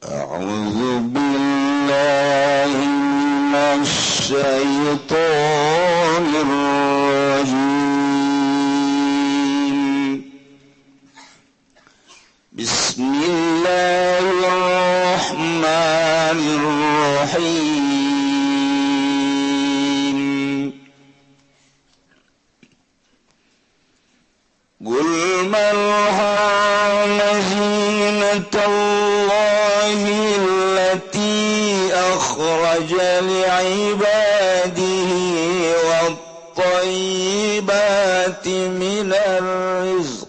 أعوذ بالله من الشيطان الرجيم. بسم الله الرحمن الرحيم. قل من حرم زينة الله التي أخرج لعباده والطيبات من الرزق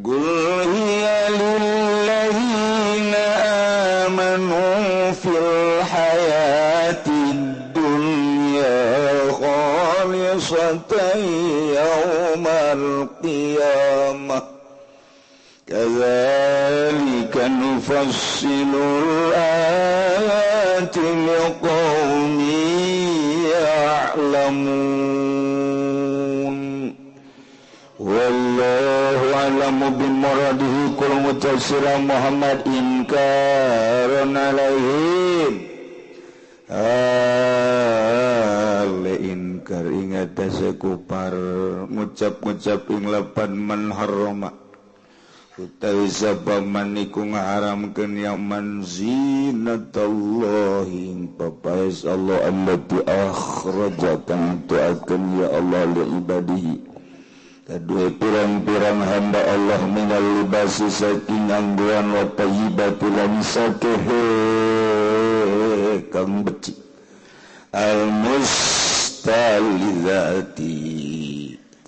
قل هي للذين آمنوا في الحياة الدنيا خالصة يوم القيامة كذلك نفصل الآيات لقوم يعلمون. والله أعلم بمراده كل متفسر محمد إنكار عليهم ale inkar ingat kupar ngucap-ngucap ing lapan man harrama utawi sapa man iku ngaharamkeun ya man zinatallahi ing papaes Allah allati akhraja kang tuakeun ya Allah li ibadihi kadue pirang-pirang hamba Allah minal libasi saking angguan wa thayyibati lan sakehe kang becik al mustalizati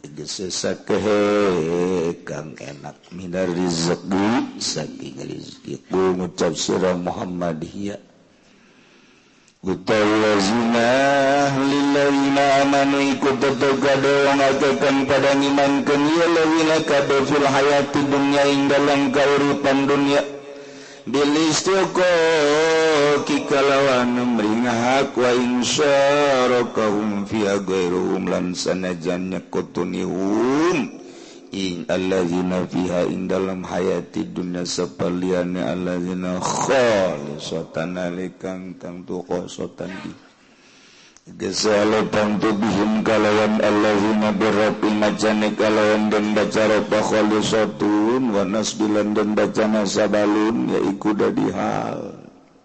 tegese sakehe kang enak minar rizqi saking rizki ku ngucap sira Muhammad hiya utawi lillazina amanu iku tetep kadhe ngakeun pada ngimankeun ya lawina kabeh fil hayati dunya ing dalam kauripan dunya bil istiqaqi kalawan mringahak wa insyaraqahum fiha ghairuhum lan sanajan nyekotunihum ing allazina fiha ing dalam hayati dunya sapaliane allazina khalisatan alikang kang tuqosatan bi gesale tangtu bihim kalawan allazina birrabi majane kalawan den baca ropa khalisatun wa nasbilan den baca nasabalun yaiku dadi hal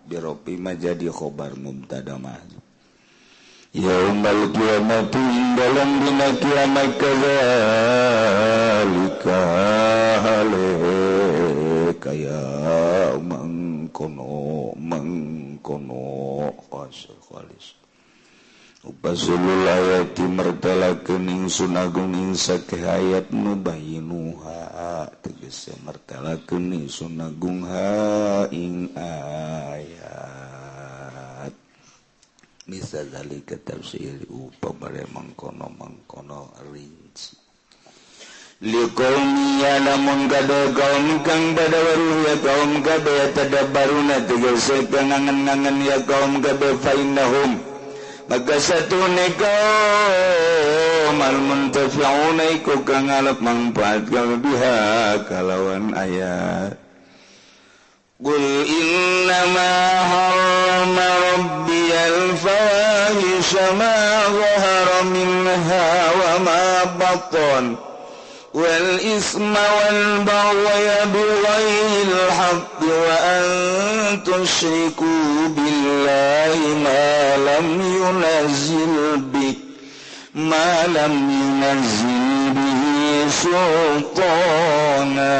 birrabi majadi khobar mubtada mahdzuf yaumal qiyamati dalam dina kiamat kadzalika hale kaya mangkono mangkono khalis upasulul ayati mertelakeun ingsun agung ing sakeh ayat nubayinuha tegese mertelakeun ingsun agung ha ing ayat misal zalika tafsir upamare mangkono mangkono rinci liqaumi ya'lamun kada kaum kang pada waruh ya kaum kabeh tadabbaruna tegese kang ngangen-ngangen ya kaum kabeh fa innahum maka satune kaum al muntafi'una iku kang ngalap mangfaat biha kalawan ayat. Qul innama harrama rabbiyal fawahisha ma zahara minha wa ma batan wal isma wal baghya bighayril haqqi wa an tusyriku billahi ma lam yunazzil bihi sultana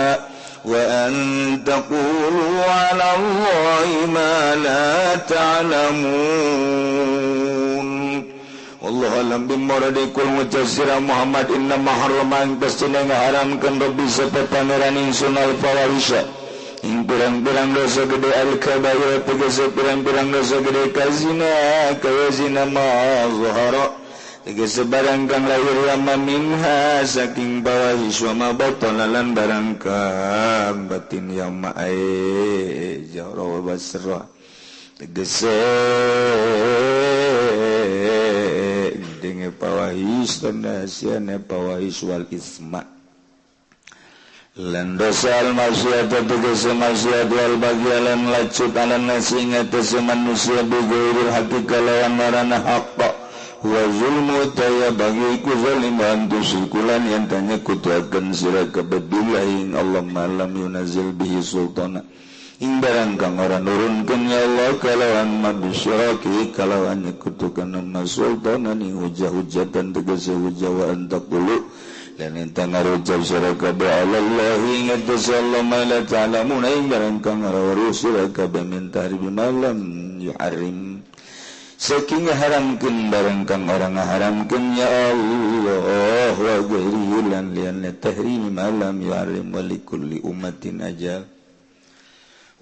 wa an taqulu 'ala Allahi ma la ta'lamun. Wallahu a'lam bimuradikum mujassira Muhammad inna maharrama ing pastine ngaharamkeun Rabbi sapa pangeran ingsun al fawahisha ing pirang-pirang dosa gede al kabair tegese pirang-pirang dosa gede kazina kaya zina ma zahara tegese barang kang lahir lama minha saking bawahi wa ma batana lan barang kang batin ya mae jahra wa basra tegese denge pawahis tanda hasiane pawahis wal isma Lan dosa al maksiat tegese maksiat wal bagyalan lacut ala nasi ngatasi manusia bigairil haqi kalawan marana haqq wa zulmu taya bagi ku zaliman tusikulan yang tanya kutuakan sira kabeh billahi Allah malam yunazil bihi sultana ing barang kang ora nurunkeun ya Allah kalawan mabisyaraki kalawan nyekutukeun ma sultana ing hujah-hujatan tegese hujah wa antaqulu dan entang ngarucap sira kabeh Allah ingat Allah ma la ta'lamuna ing barang kang ora sira kabeh min tahrim malam yuharrim saking haramkeun barang kang ora ngaharamkeun ya Allah wa ghairihi lan lian tahrim malam yuharrim wa likulli ummatin ajal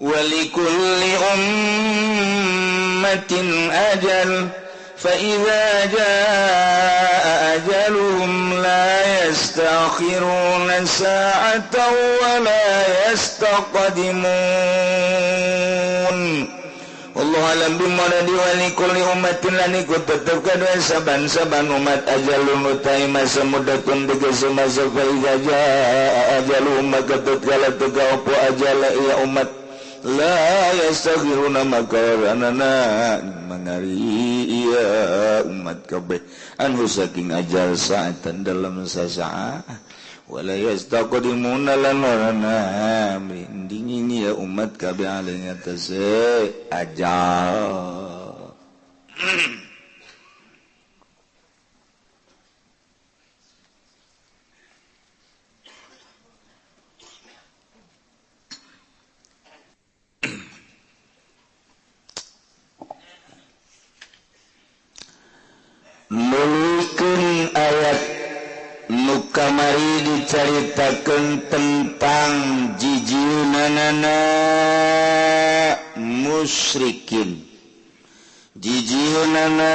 wa likulli ummatin ajal فإذا جاء أجلهم لا يستأخرون ساعة ولا يستقدمون والله أعلم بمراد ولكل أمة lan iku tetep kadue saban-saban umat ajalun utai masa mudatun tegese masa فإذا جاء أجلهم maka tatkala teka opo ajala iya umat la yastaghiruna maka oranana mangari iya umat kabeh anhu saking ajal saatan dalam sasaah wala yastaqdimuna lan orana dingin ya umat kabeh alaihi atase ajal. Nuluykeun ayat nu kamari dicaritakeun tentang jijiunanana musyrikin, jijiunana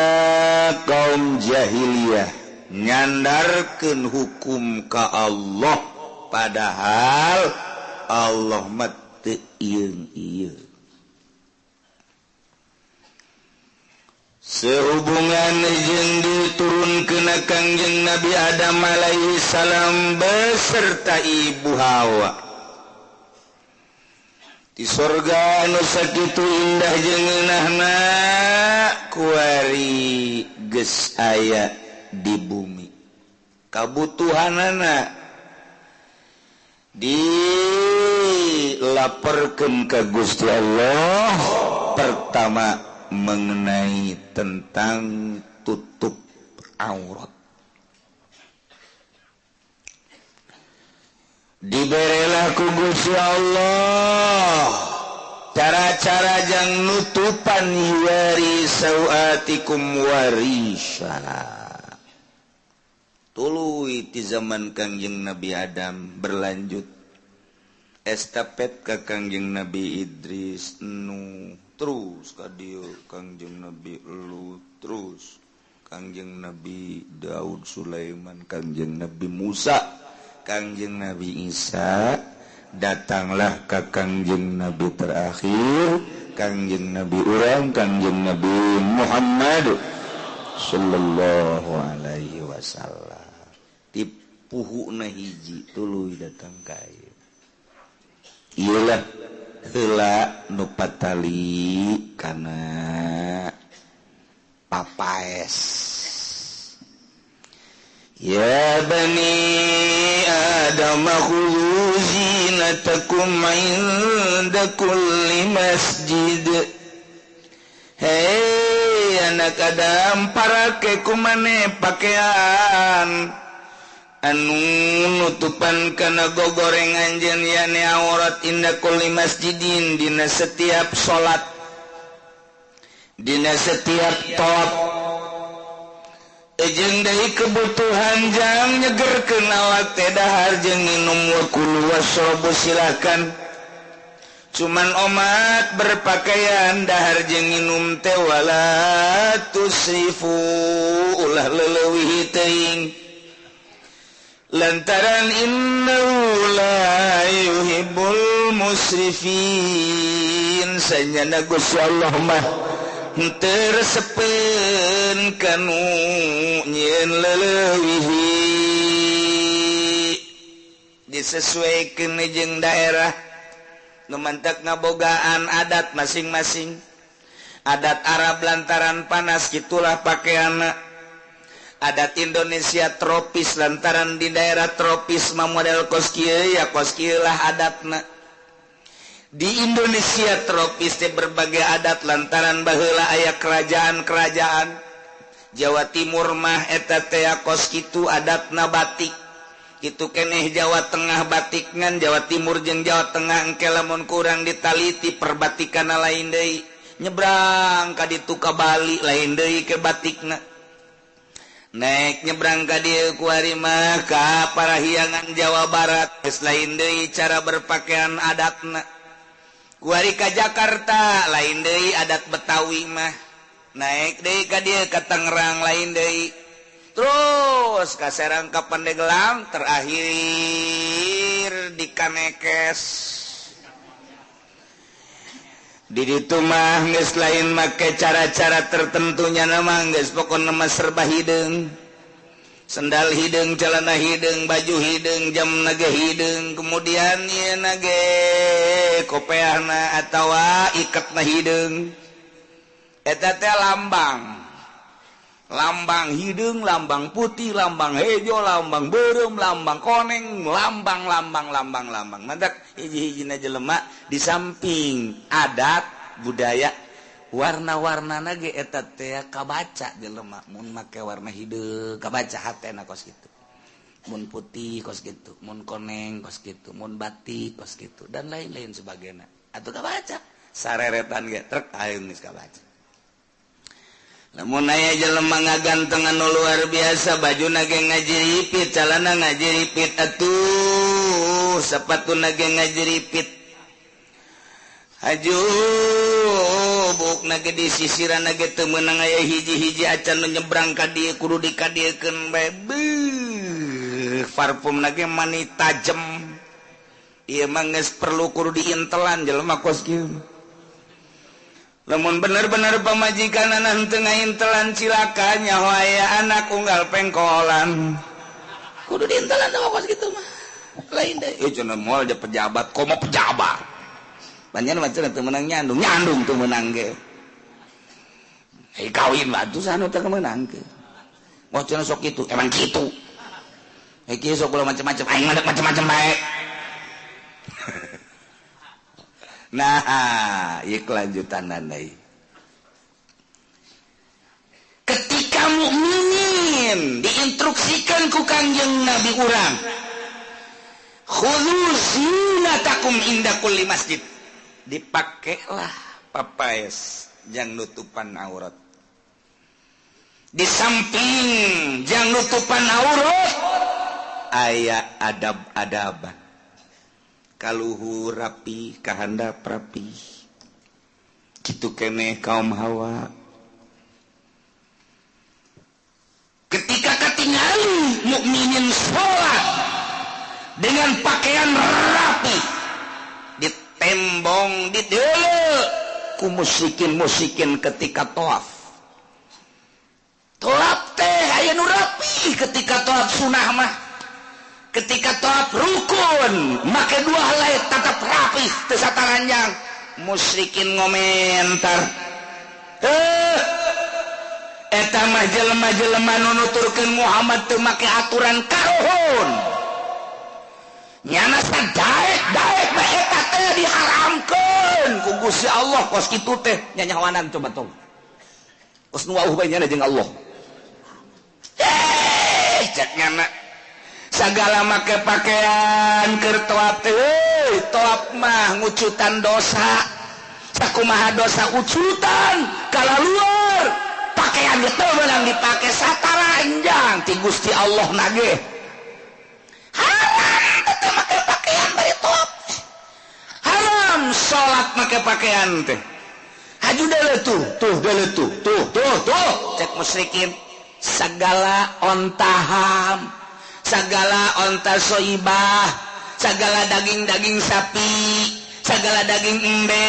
kaum jahiliyah nyandarkeun hukum ka Allah padahal Allah mah teu ieung-ieung. Sehubungan jeung diturunkeun Kangjeng Nabi Adam alaihi salam beserta ibu Hawa di sorga anu sakitu indah jeung ngeunahna kuari geus aya di bumi kabutuhanana dilaporkeun ka Gusti Allah pertama mengenai tentang tutup aurat. Diberelah ku Gusti Allah cara-cara jang nutupan wari sauatikum warisha. Tuluy ti zaman Kangjeng Nabi Adam berlanjut estafet ka Kangjeng Nabi Idris, Nuh, terus ka dieu Kangjeng Nabi Lut, terus Kangjeng Nabi Daud, Sulaiman, Kangjeng Nabi Musa, Kangjeng Nabi Isa, datanglah ka Kangjeng Nabi terakhir, Kangjeng Nabi urang, Kangjeng Nabi Muhammad sallallahu alaihi wasallam. Tipuhuna hiji tuluy datang ka ieu. Ieulah heula nu patali kana papaes. Ya bani Adam khudhu zinatakum 'inda kulli masjid. Hei anak Adam, parake kumane pakaian anu nutupan kana gogoreng anjeun yani aurat inda kulli masjidin, dina setiap salat, dina setiap tawaf. Jeung deui kebutuhan jang nyegerkeun awak teh dahar jeung minum wa kulu wasrabu silakan. Cuman omat berpakaian dahar jeung minum teh wala tusrifu, ulah leuwih teuing. Lantaran innahu la yuhibbul musrifin, sanyana Gusti Allah mah henteu resepeun kanu nyieun leuwih. Disesuaikan jeung daerah nu mantak ngabogaan adat masing-masing. Adat Arab lantaran panas gitulah pakaianna. Adat Indonesia tropis lantaran di daerah tropis mah model kos kieu ya kos kieu lah adatna. Di Indonesia tropis teh berbagai adat lantaran baheula aya kerajaan-kerajaan. Jawa Timur mah eta teh kos kitu adatna batik. Kitu keneh Jawa Tengah batik ngan Jawa Timur jeung Jawa Tengah engke lamun kurang ditaliti perbatikanna lain deui. Nyebrang ka ditu ka Bali lain deui ke batikna. Naik nyebrang ka dieu kuari mah ka Parahyangan Jawa Barat geus lain deui cara berpakaian adatna. Kuari ka Jakarta lain deui adat Betawi mah. Naik deui ka dieu ka Tangerang lain deui. Terus ka Serang ka Pandeglang terakhir di Kanekes. Di ditu mah geus lain make cara-cara tertentunya nama geus pokona mah serba hideung. Sendal hideung, celana hideung, baju hideung, jam nage hideung, kemudian ieu nage kopeahna atawa iketna hideung. Eta teh lambang. Lambang hideung, lambang putih, lambang hejo, lambang beureum, lambang koneng, lambang lambang lambang lambang. Mantak hiji-hijina jelema di samping adat budaya warna-warnana ge eta teh kabaca jelema mun make warna hideung kabaca hatena kos kitu. Mun putih kos kitu, mun koneng kos kitu, mun batik kos kitu dan lain-lain sebagainya. Atuh kabaca sareretan ge trek ayeuna geus kabaca. Lamun aya jelema ngaganteng anu luar biasa bajuna ge ngajiripit, calana ngajiripit atuh, sapatuna ge ngajiripit. Haju bukna ge disisiran ge teu meunang aya hiji-hiji acan nu nyebrang ka dieu kudu dikadiekeun bae. Beuh, parfumna ge mani tajem. Ieu mah geus perlu kudu diintelan jelema kos kieu. Lamun bener-bener pamajikan anak teu ngaintelan cilaka nyaho aya anak unggal pengkolan. Kudu diintelan teh kos kitu mah. Lain deui. Cenah moal je pejabat, komo pejabat. Banyak macam teu meunang nyandung, nyandung teu meunang ge. Kawin mah atuh sanu teu meunang ge. Moal cenah sok kitu, emang kitu. Kieu sok ulah macam-macam, aing mah macam-macam bae. Nah, ieu kelanjutan deui. Ketika mukminin diinstruksikan ku Kangjeng Nabi urang, khudzu zinatakum inda kulli masjid. Dipakailah papaes jang nutupan aurat. Di samping jang nutupan aurat aya adab-adaban. Kaluhur rapi, kahandap rapi. Kitu keneh kaum hawa. Ketika ketinggalan mukminin sholat dengan pakaian rapi, ditembong, dideuleu ku musyrikin-musyrikin ketika tawaf. Tawaf teh aya nu rapi ketika tawaf sunah mah. Ketika tawaf rukun make dua helai tetap rapi teu sataranjang. Musyrikin ngomentar, eta mah jelema-jelema nu nuturkeun Muhammad teu make aturan karuhun. Nyana sadaek-daek mah eta teh diharamkeun ku Gusti Allah kos kitu teh nyanyawanan coba tong. Kos nu wauh bae nyana jeung Allah. Cek nyana sagala make pakaian keur tawaf teh, tawaf mah ngucutan dosa. Sakumaha dosa ucutan kalaluar pakaian teu meunang dipake sataranjang ti Gusti Allah nage. Haram teh make pakaian bari tawaf. Haram salat make pakaian teh. Haju deuleu tuh, tuh deuleu tuh, tuh tuh tuh. Cek musyrikin sagala ontaham, sagala onta soibah, sagala daging-daging sapi, sagala daging embe,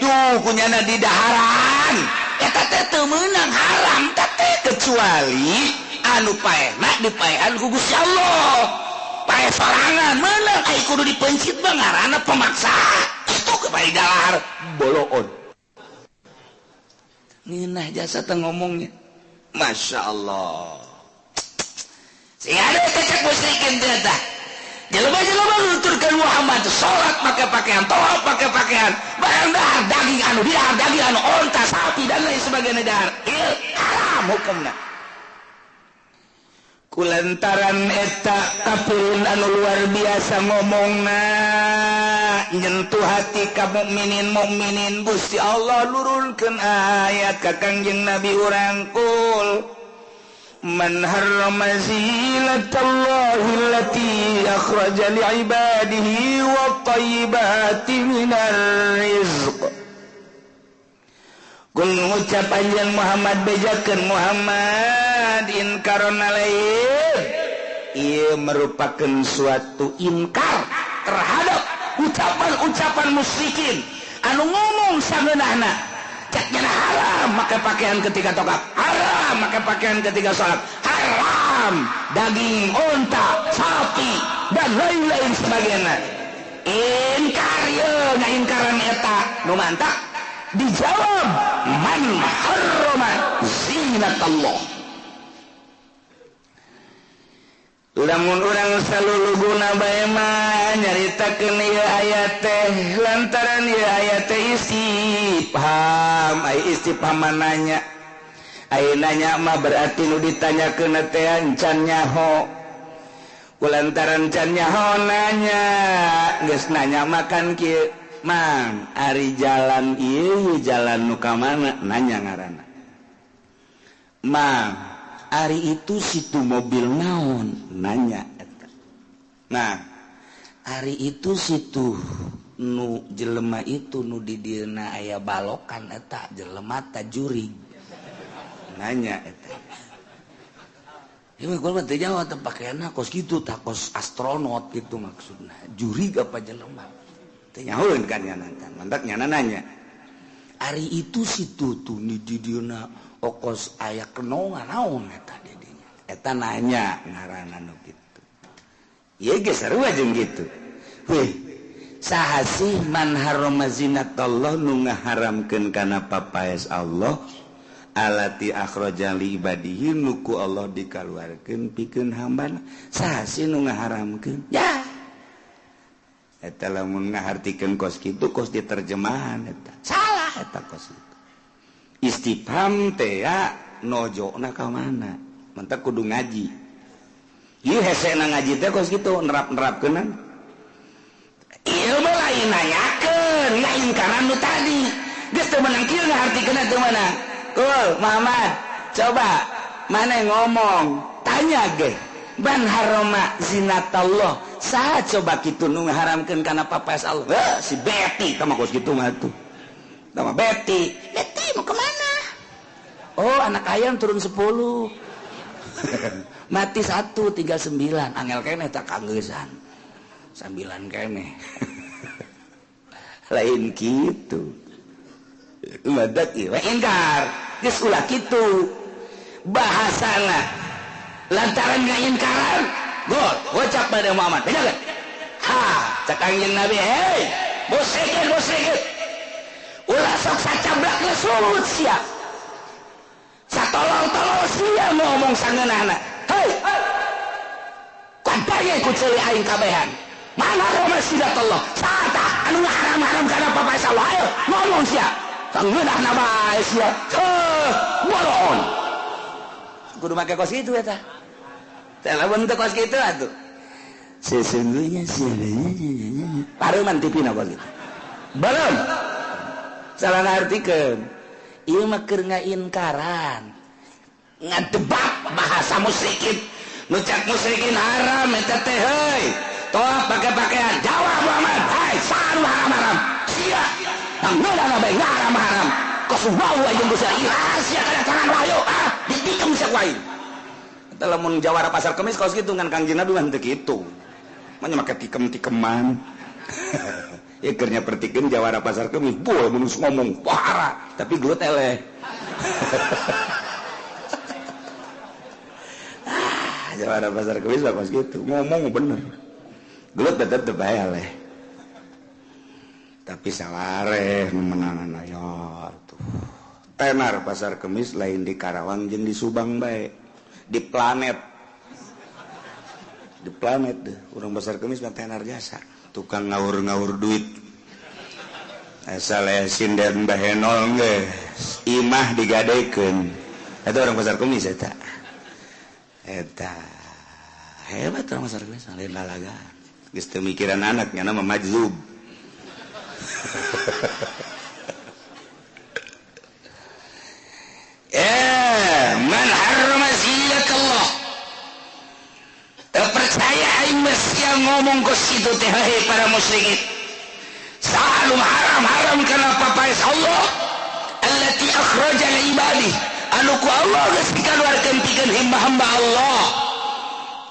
tuh kunyana di daharan. Eta teh teu meunang haram teh kecuali anu paehna dipaehan ku Gusti Allah. Pae sorangan meunang ai kudu dipencit mah ngaranna pemaksaan. Itu kebae galar boloon. Ngeunah jasa teh ngomongnya. Masya Allah. Sing ada cecek musyrikin teh tah. Jelema-jelema nuturkeun Muhammad salat make pakaian, tawaf make pakaian, barang dahar daging anu didahar daging anu onta, sapi dan lain sebagainya dahar. Ieu haram hukumna. Kulantaran eta kafirin anu luar biasa ngomongna nyentuh hati ka mukminin mukminin Gusti Allah nurunkeun ayat ka Kangjeng Nabi urang kul man harrama zinatallahi allati akhraja li'ibadihi wat thayyibati minar rizq. Kul ngucap anjeun Muhammad bejakeun Muhammad inkaron alaih ieu merupakan suatu inkar terhadap ucapan-ucapan musyrikin anu ngomong sangeunahna cek nya haram make pakaian ketika tokap, haram make pakaian ketika salat, haram daging unta, sapi dan lain-lain sebagainya. Inkar ieu ngaingkaran eta nu mantak dijawab man harrama zinatallah. Lamun urang saluluguna bae mah nyaritakeun ieu ayat teh lantaran ieu ayat teh istifham, ai istifham nanya. Ai nanya mah berarti nu ditanyakeun teh can nyaho. Kulantaran can nyaho nanya, geus nanya makan kieu, Mang, ari jalan ieu jalan nu ka mana nanya ngaranna. Mang, ari itu situ mobil naon nanya eta. Nah, ari itu situ nu jelema itu nu di dieuna aya balokan eta jelema ta jurig nanya eta. Ieu mah gua mah teu jawab teh pakaianna kos kitu tah kos astronot gitu maksudna. Jurig apa jelema? Teu nyahoeun kan nya mantak nyana nanya. Ari itu situ tuh nu di dieuna okos aya kenoa naon eta didinya. Eta nanya ngaranna nu kitu. Ieu ge sarua jeung kitu. Weh, saha sih man harrama zinatallah nu ngaharamkeun kana papaes Allah alati akhraja li ibadihi nu ku Allah dikaluarkeun pikeun hambana. Saha sih nu ngaharamkeun? Ya. Eta lamun ngahartikeun kos kitu kos diterjemahan eta. Salah eta kos kitu. Istifham teh ya nojokna ka mana? Mentak kudu ngaji. Ieu hesena ngaji teh kos kitu nerap-nerapkeunan. Ieu mah lain nanyakeun, ngaingkaran nu tadi. Geus teu meunang kieu ngahartikeunna teu meunang. Kul Muhammad, coba mana ngomong, tanya ge. Ban harrama zinatallah. Saha coba kitu nu ngaharamkeun kana papaes Allah? Heuh, si Betty tah mah kos kitu mah tuh. Tah mah Betty. Betty mau kemana? Oh, anak ayam turun 10. Mati 1, tinggal 9. Angel keneh tak kanggeusan. 9 keneh. Lain kitu. Madak ieu ingkar. Geus ulah kitu. Bahasana lantaran ngaingkaran, gol, gocap pada Muhammad. Bener kan? Ha, cak Kangjeng Nabi, hei, musyrikin, musyrikin. Ulah sok sacablak ngesulut sia. Satolong-tolong sia ngomong sangeunahna. Hei, kuantaya ku ceuli aing kabehan. Mana harrama zinatallah? Saha anu ngaharam-haram kana papaes Allah? Ayo ngomong sia. Sangeunahna bae sia. Heuh, boloon. Kudu make kos kitu eta. Teh lamun teu kos kitu atuh. Sesungguhnya sia pareuman tipina kos kitu. Belum. Salah ngartikeun. Ieu mah keur ngainkaran. Ngadebat bahasa musyrikin. Nu cak musyrikin haram eta teh heuy. Tolak pakai pakaian. Jawab Muhammad. Hai, saha nu haram-haram? Sia. Tanggeulana bae ngaharam-haram. Kos wau ayeuna geus ilah sia kana tangan wahyu. Ah, ditikam sia ku aing. Eta lamun jawara pasar kemis kos kitu ngan Kangjeng Nabi mah teu kitu. Mah make tikem-tikeman. Ya keur nyapertikeun jawara pasar kemis, buah mun ngomong parah, tapi gelut eleh. Ah, Jawara pasar kemis mah kos kitu. Ngomong bener. Gelut tetep teu bae leh. Tapi sawareh nu menangan aya tuh. Tenar pasar kemis lain di Karawang jeung di Subang bae. Di planet. Di planet deh, urang pasar kemis mah tenar jasa. Tukang ngawur-ngawur duit. Asal aya sinden bahenol geus, imah digadekeun. Eta orang pasar kemis eta. Eta hebat orang pasar kemis lain lalaga. Geus teu mikiran anak nya mah majzub. Man harrama zinatallah. Teu percaya aing mah sia ngomong kos kitu teh heuh para musyrikin. Sa'alum haram-haram kana papaes Allah allati akhraja li ibadi anu ku Allah geus dikaluarkeun pikeun hamba-hamba Allah.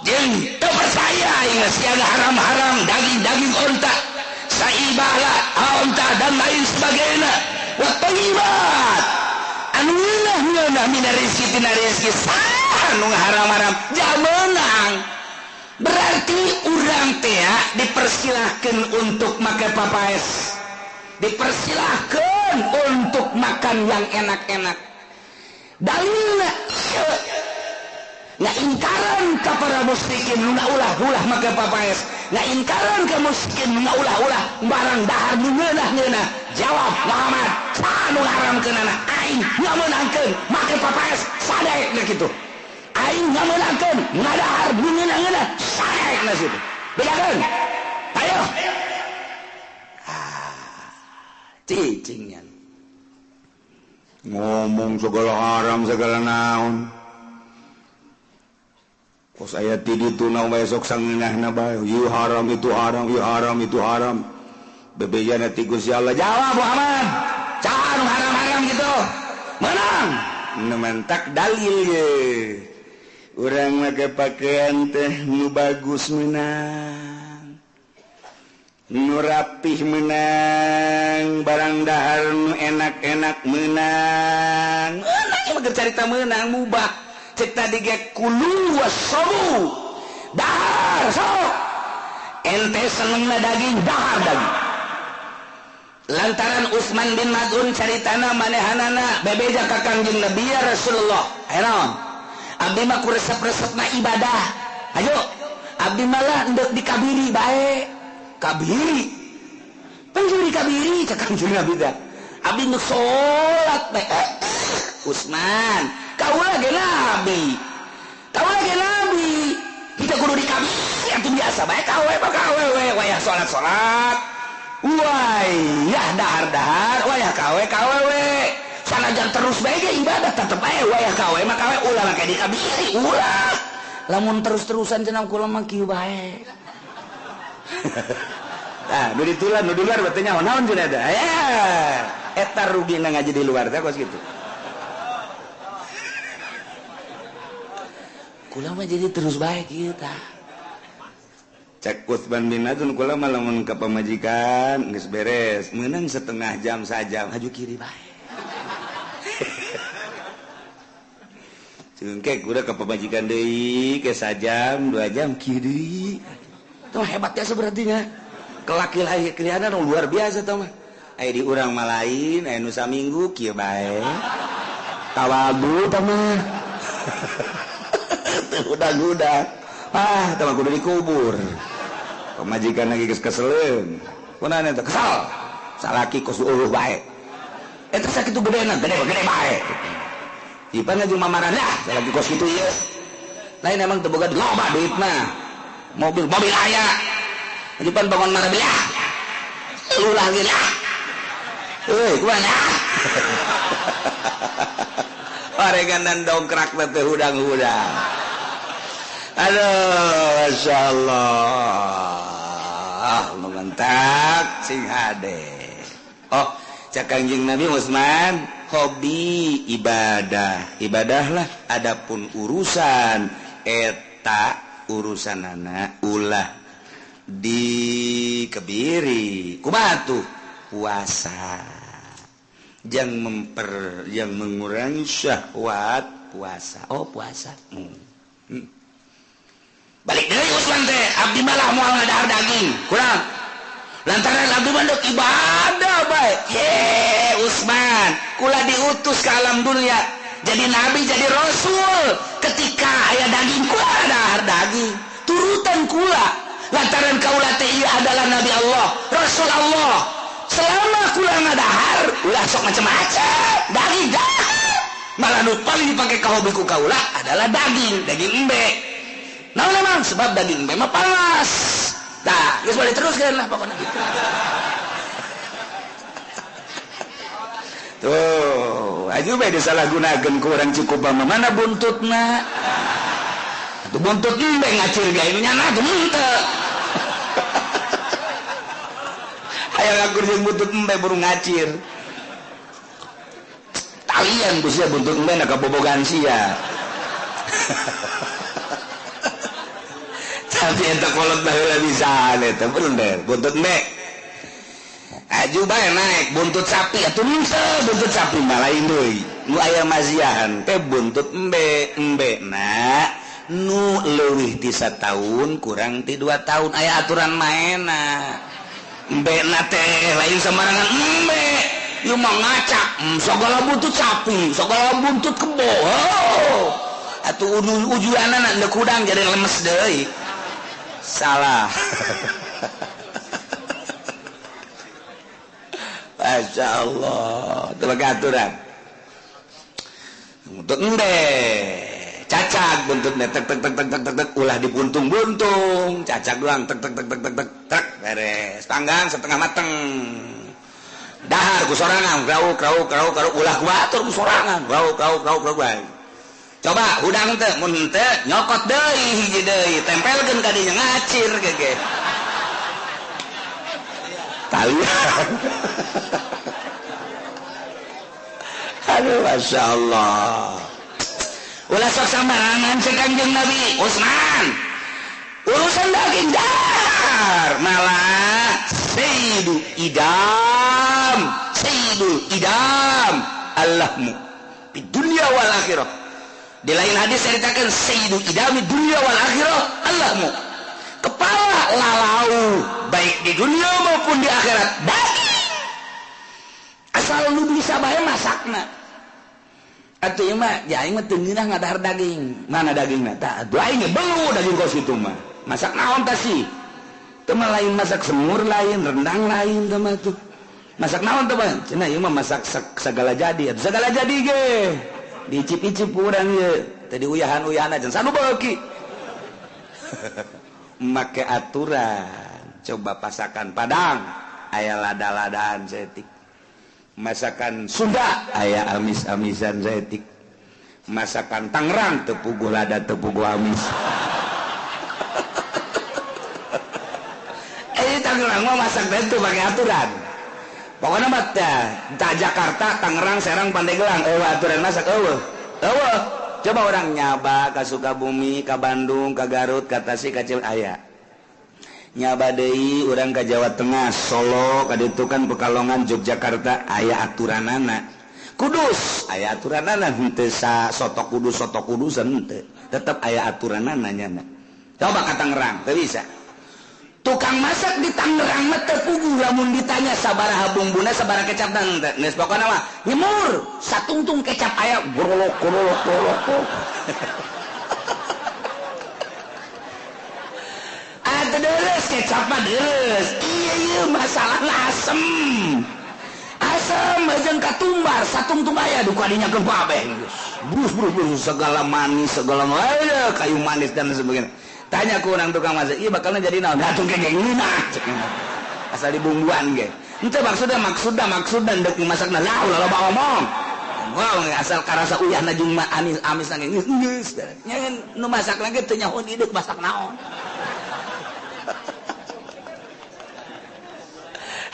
Jeung teu percaya aing sia haram-haram daging-daging onta, saibah lah, onta dan lain sebagainya. Wa thayyibat anu ngeunah-ngeunah mina rezeki tina rezeki saha nu haram-haram jamenang. Berarti urang teh dipersilahkan untuk make papaes, dipersilahkan untuk makan yang enak-enak. Dalilna ngaingkaran ka para musyrikin nu ulah-ulah make papaes, ngaingkaran ka musyrikin nu ulah-ulah barang dahar nu ngeunah-ngeunah. Jawab Muhammad, saha nu ngaharamkeunana? Aing ngameunangkeun make papaes sadaekna kitu. Aing ngameunangkeun ngadahar nu ngeunah-ngeunah sadaekna situ. Bedakeun. Ayo. Cicingnya. Ngomong segala haram segala naon. Kos aya ti ditu na besok sangeunahna bae, ieu haram itu haram, ieu haram itu haram. Bebejana ti Gusti Allah. Jawab Muhammad. Saha nu haram-haram gitu? Menang. Nu mentak dalil ye. Urang make pakaian teh nu bagus menang, nu rapih menang, barang dahar nu enak-enak menang. Menang mah keur carita menang mubah. Cek tadi ge kulu wasabu. Dahar sok. Ente senengna daging, dahar daging. Lantaran Utsman bin Maz'un caritana manehanana bebeja ka Kangjeng Nabi ya Rasulullah. Aya naon? Abdi mah ku resep-resepna ibadah. Ayo, abdi malah endek dikabiri bae. Kabiri. Penjuri kabiri cek Kangjeng Nabi teh. Abdi nu salat bae. Utsman, kaula ge nabi. Kaula ge nabi. Kita kudu dikabiri atuh biasa bae kawe mah kawe we wayah salat-salat. Wayah dahar-dahar, wayah kawe kawe we. Sanajan terus bae ge ibadah tetep bae wayah kawe mah kawe ulah make dikabiri ulah. Lamun terus-terusan cenah kula mah kieu bae. Tah, nu ditulan nu di luar berarti nyaho naon cenah teh. Ya, eta rugina ngaji di luar teh kos kitu. Kula mah jadi terus bae kieu tah. Cek Utsman bin Maz'un kula mah lamun ka pamajikan geus beres, meunang setengah jam sajam haju kiri bae. Cengkek udah ke pamajikan deui ke sajam 2 jam kiri. Tuh hebatnya seberartinya. Kelaki-lakiana luar biasa tah mah. Aya di urang mah lain, aya nu saminggu kieu bae. Tawadu tah mah. Udah-udah. Ah, tah mah kudu dikubur. Pamajikan lagi geus keseleun. Kunaon eta kesal. Salaki kos eueuh bae. Eta sakitu gedena, gede-gede bae. Ipan jeung mamaran lah, salaki kos kitu ieu. Lain emang teu boga loba duitna. Mobil-mobil aya. Ipan bangun marah belah. Ulah ge lah. Euy, kumaha? Pareganan dongkrak teh hudang-hudang. Aduh, Masya Allah, mengentak sing hade. Oh, cak Kangjeng Nabi Utsman hobi ibadah, ibadahlah. Adapun urusan eta urusan anak ulah di kebiri. Kumaha tuh puasa? Yang mengurangi syahwat puasa. Oh, puasa. Balik deui Usman teh, abdi malah moal ngadahar daging. Kurang. Lantaran abdi mah deuk ibadah bae. He Usman, kula diutus ke alam dunia jadi nabi, jadi rasul. Ketika aya daging kula dahar daging, turutan kula. Lantaran kaula teh ieu adalah nabi Allah, rasul Allah. Selama kula ngadahar, ulah sok macam-macam, daging dahar. Malah nu paling dipake ka hobi ku kaula adalah daging, daging embe. Naon emang? Sebab daging embe mah panas. Tah, geus boleh teruskeun lah pokona gitu. Tuh, aju bae disalahgunakeun ku urang Cikupa mah mana buntutna? Atuh buntut embe ngacir gae nu nyana tuh henteu. Hayang akur jeung buntut embe buru ngacir. Talian ku sia buntut embe na kabobogan sia. Tapi eta kolot baheula bisa eta bener buntut embe. Aju bae naik buntut sapi atuh henteu buntut sapi mah lain deui. Nu aya maziahan teh buntut embe, embe na nu leuwih ti sataun kurang ti 2 tahun aya aturan maena. Embe na teh lain sembarangan embe. Ieu mah ngacak, sagala buntut sapi, sagala buntut kebo. Oh. Atuh ujuanana deuk hudang jadi lemes deui. Salah. Masya Allah, itu pakai aturan. Buntut embe, cacak buntutnya tek tek tek tek tek tek tek, ulah dibuntung-buntung, cacak doang tek tek tek tek tek tek tek, beres. Panggang setengah mateng. Dahar ku sorangan, krau krau krau krau, ulah ku atur ku sorangan, krau krau krau krau. Coba hudang teh, mun teh nyokot deui hiji deui, tempelkeun ka dinya ngacir gege. Talian. Aduh, Masya Allah. Ulah sok sambarangan cek Kangjeng Nabi Usman. Urusan daging dahar malah sayyidu idam, sayyidul idam Allahmu di dunia wal akhirah. Di lain hadis ceritakan sayyidul idami dunia wal akhirah Allahmu. Kepala lalau baik di dunia maupun di akhirat daging. Asal lu bisa bae masakna. Atuh ieu mah ya aing mah teu ngeunah ngadahar daging. Mana dagingna? Tah atuh aing ge belu daging kos kitu mah. Masak naon tah sih? Teu mah lain masak semur lain, rendang lain teh mah tuh. Masak naon teh mah? Cenah ieu mah masak segala jadi. Atuh segala jadi ge. Diicip-icip urang ieu. Tadi uyahan-uyahan aja sanu beuki. Make aturan. Coba pasakan Padang aya lada-ladaan saeutik. Masakan Sunda aya amis-amisan saeutik. Masakan Tangerang teu puguh lada teu puguh amis. Tangerang mah masak teh teu pake aturan. Pokokna mah tah Jakarta, Tangerang, Serang, Pandeglang eueuh aturan masak eueuh. Eueuh. Coba orang nyaba ka Sukabumi, ka Bandung, ka Garut, ka Tasik, ka Cilegon aya. Nyaba deui urang ka Jawa Tengah, Solo, ka ditu kan Pekalongan, Yogyakarta aya aturanana. Kudus aya aturanana henteu sa soto kudus soto kudusan henteu. Tetep aya aturanana nyana. Coba ka Tangerang teu bisa. Tukang masak di Tangerang mah teu puguh lamun ditanya sabaraha bumbuna sabaraha kecap teh. Geus pokona mah nyemur satungtung kecap aya gorolok gorolok gorolok. Atuh deures kecap mah deures. Iya ieu masalahna asem. Asem jeung katumbar satungtung aya duka dinya keun kabeh geus. Brus brus brus segala manis segala aya kayu manis dan sebagainya. Tanya ku orang tukang masak, iya bakalnya jadi naon? Atuh ge ngeunah cek. Asal dibumbuan ge. Henteu maksudna maksudna maksudna deuk masakna lah ulah loba omong. Wah, asal karasa uyahna jeung amis amis ge geus geus. Nya nu masak lagi teu nyaho deuk masak naon.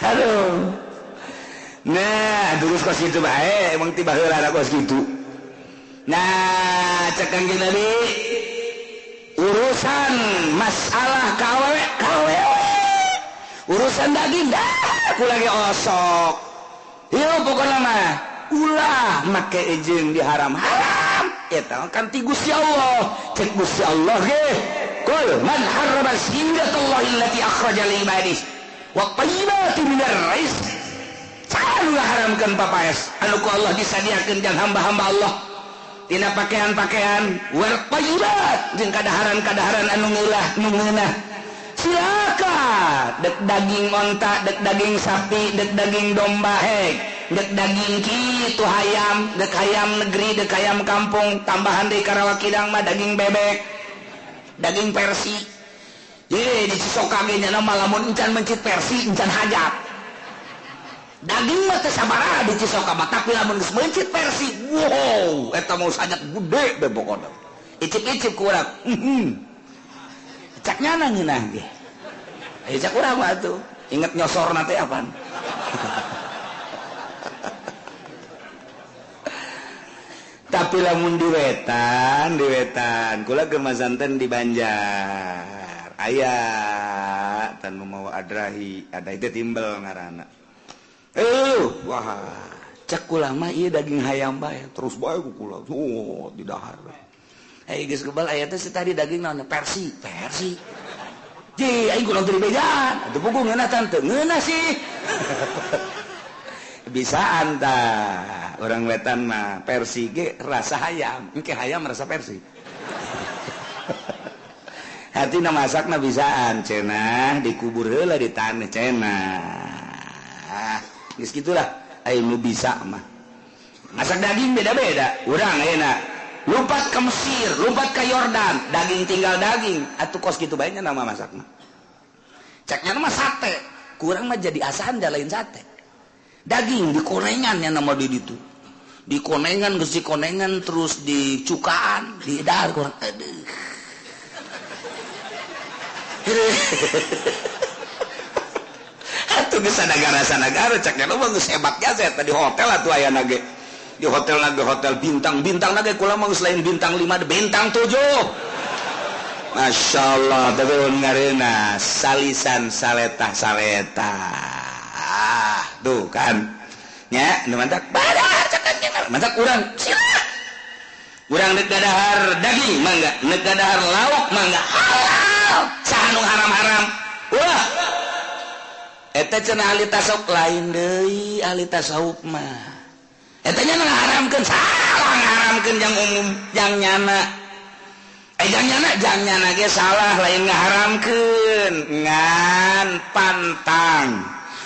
Aduh. Nah, terus kos kitu bae, emang ti baheula kos kitu. Nah, cek Kangjeng Nabi urusan masalah kawewe kawewe urusan daging dah aku lagi osok ieu pokona mah ulah make jeung diharam-haram eta kan ti Gusti Allah cek Gusti Allah ge Qul man harrama zinatallahi allati akhraja li ibadihi wa thayyibati minar rizq. Saha nu ngaharamkeun papaes anu ku Allah disadiakeun jang hamba-hamba Allah tina pakaian-pakaian wal thayyibat jeung kadaharan-kadaharan anu ngeulah nu ngeunah. Silakan dek daging onta, dek daging sapi, dek daging domba heg, dek daging kitu hayam, dek hayam negeri, dek hayam kampung, tambahan deui Karawa Kidang mah daging bebek, daging persi. Ye di Cisoka ge nya mah lamun encan mencit persi encan hajat. Daging mah teu sabaraha di Cisoka mah, tapi lamun geus mencit persi, wow, eta mau hajat gede be pokona. Icip-icip ku urang. Cak nyana ngeunah ge. Aya cak urang mah atuh, inget nyosorna teh apaan. Tapi lamun di wetan, kula gemasanten di Banjar. Aya tan mawa adrahi, ada itu timbel ngaranna. Wah, cak kula mah ieu daging hayam bae, terus bae ku kula. Oh, di dahar. Geus kebal aya teh tadi daging naon persi. Ji, aing kudu teu dibejaan. Atuh puguh ngeunah tante, ngeunah sih. Bisaan tah. Orang wetan mah persi ge rasa hayam, engke hayam rasa persi. Hartina masakna bisaan cenah dikubur heula di tanah cenah. Geus kitulah aya nu bisa mah. Masak daging beda-beda. Urang ayeuna lompat ke Mesir, lompat ke Yordan, daging tinggal daging. Atuh kos kitu bae nya nama masakna. Ceknya mah sate, kurang mah jadi asahan da lain sate. Daging dikonengan nya nama di ditu. Dikonengan geus dikonengan terus dicukaan, didahar kurang. Aduh. Atuh geus sanagara-sanagara ceknya mah geus hebat jasa eta di hotel atuh aya nage. Di hotel naga hotel bintang-bintang naga kula mah geus lain bintang 5 bintang 7. Masya Allah, tapi ngareuna salisan saletah saletah. Tuh kan. Nya nu mantak badahar cekak mantak urang sila. Urang deuk dadahar daging mangga, deuk dadahar lauk mangga halal. Saha nu haram-haram? Wah. Eta cenah ahli tasawuf lain deui ahli tasawuf mah. Etanya ngaharamkeun salah ngaharamkeun jang umum jang nyana. Jang nyana ge salah lain ngaharamkeun ngan pantang.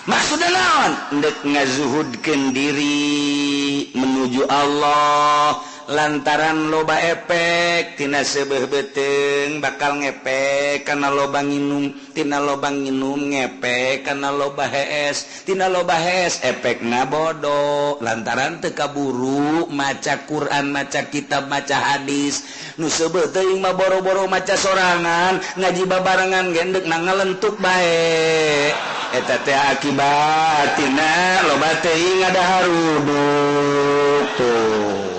Maksudna naon? Endek ngazuhudkeun diri menuju Allah lantaran loba efek tina seubeuh beuteung bakal ngepek kana loba nginum, tina loba nginum ngepek kana loba hees, tina loba hees efekna bodoh lantaran teu kaburu maca Quran, maca kitab, maca hadis. Nu seubeuh teuing mah boro-boro maca sorangan, ngaji babarengan gendek na ngalentuk bae. Eta teh akibatina loba teuing ngadaharuduk tuh.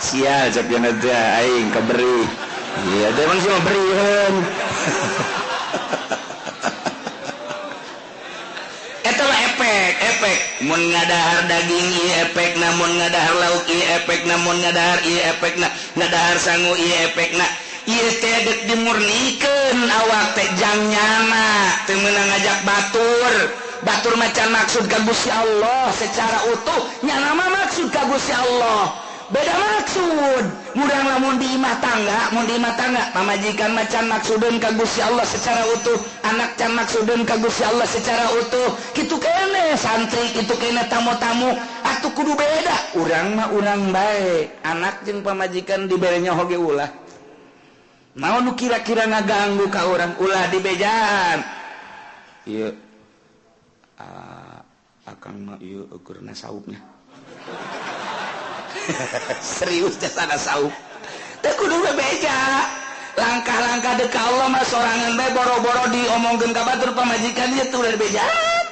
Sial cek dina teh aing kaberi. Iya teh emang sih mah beriheun. Eta mah efek mun ngadahar daging ieu efekna, mun ngadahar lauk ieu efekna, mun ngadahar ieu efekna, ngadahar sangu ieu efekna. Ieu teh deuk dimurnikeun awak teh jang nyana, teu meunang ngajak batur. Batur macan maksud ka Gusti Allah secara utuh, nyana mah maksud ka Gusti Allah. Beda maksud. Murang lamun di imah tangga, mun di imah tangga pamajikan macan maksudeun ka Gusti Allah secara utuh, anak can maksudeun ka Gusti Allah secara utuh. Kitu keneh santri, kitu keneh tamu-tamu, atuh kudu beda. Urang mah urang bae, anak jeung pamajikan dibere nyaho ge ulah. Naon nu kira-kira ngaganggu ka urang ulah dibejaan. Ieu akang mah ieu ukurna saupnya. Serius jasana saup. Teu kudu bebeja. Langkah-langkah deuk ka Allah mah sorangan bae boro-boro diomongkeun ka batur pamajikan ieu teu ulah dibejaan.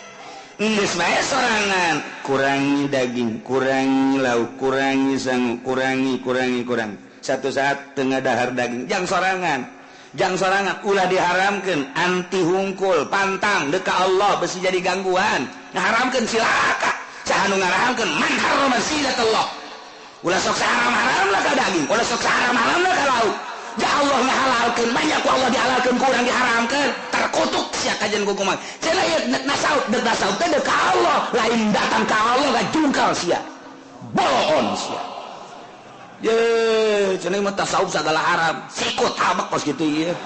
Geus bae sorangan, kurangi daging, kurangi lauk, kurangi sangu, kurangi kurangi kurang. Satu saat teu ngadahar daging, jang sorangan. Jang sorangan ulah diharamkeun, anti hungkul, pantang deuk ka Allah besi jadi gangguan. Ngaharamkeun silaka. Saha nu ngaharamkeun man harrama zinatallah. Ulah sok haram-haram lah ka daging, ulah sok haram-haram lah ka lauk. Ja Allah ngahalalkeun, banyak ku Allah dihalalkeun ku urang diharamkeun. Terkutuk sia kajian kukumaha. Cenah ieu nasawuf, deuk tasawuf teh deuk ka Allah, lain datang ka Allah ngajungkal sia. Boloon sia. Ye, cenah mah tasawuf sagala haram. Sikut habak kos kitu ieu.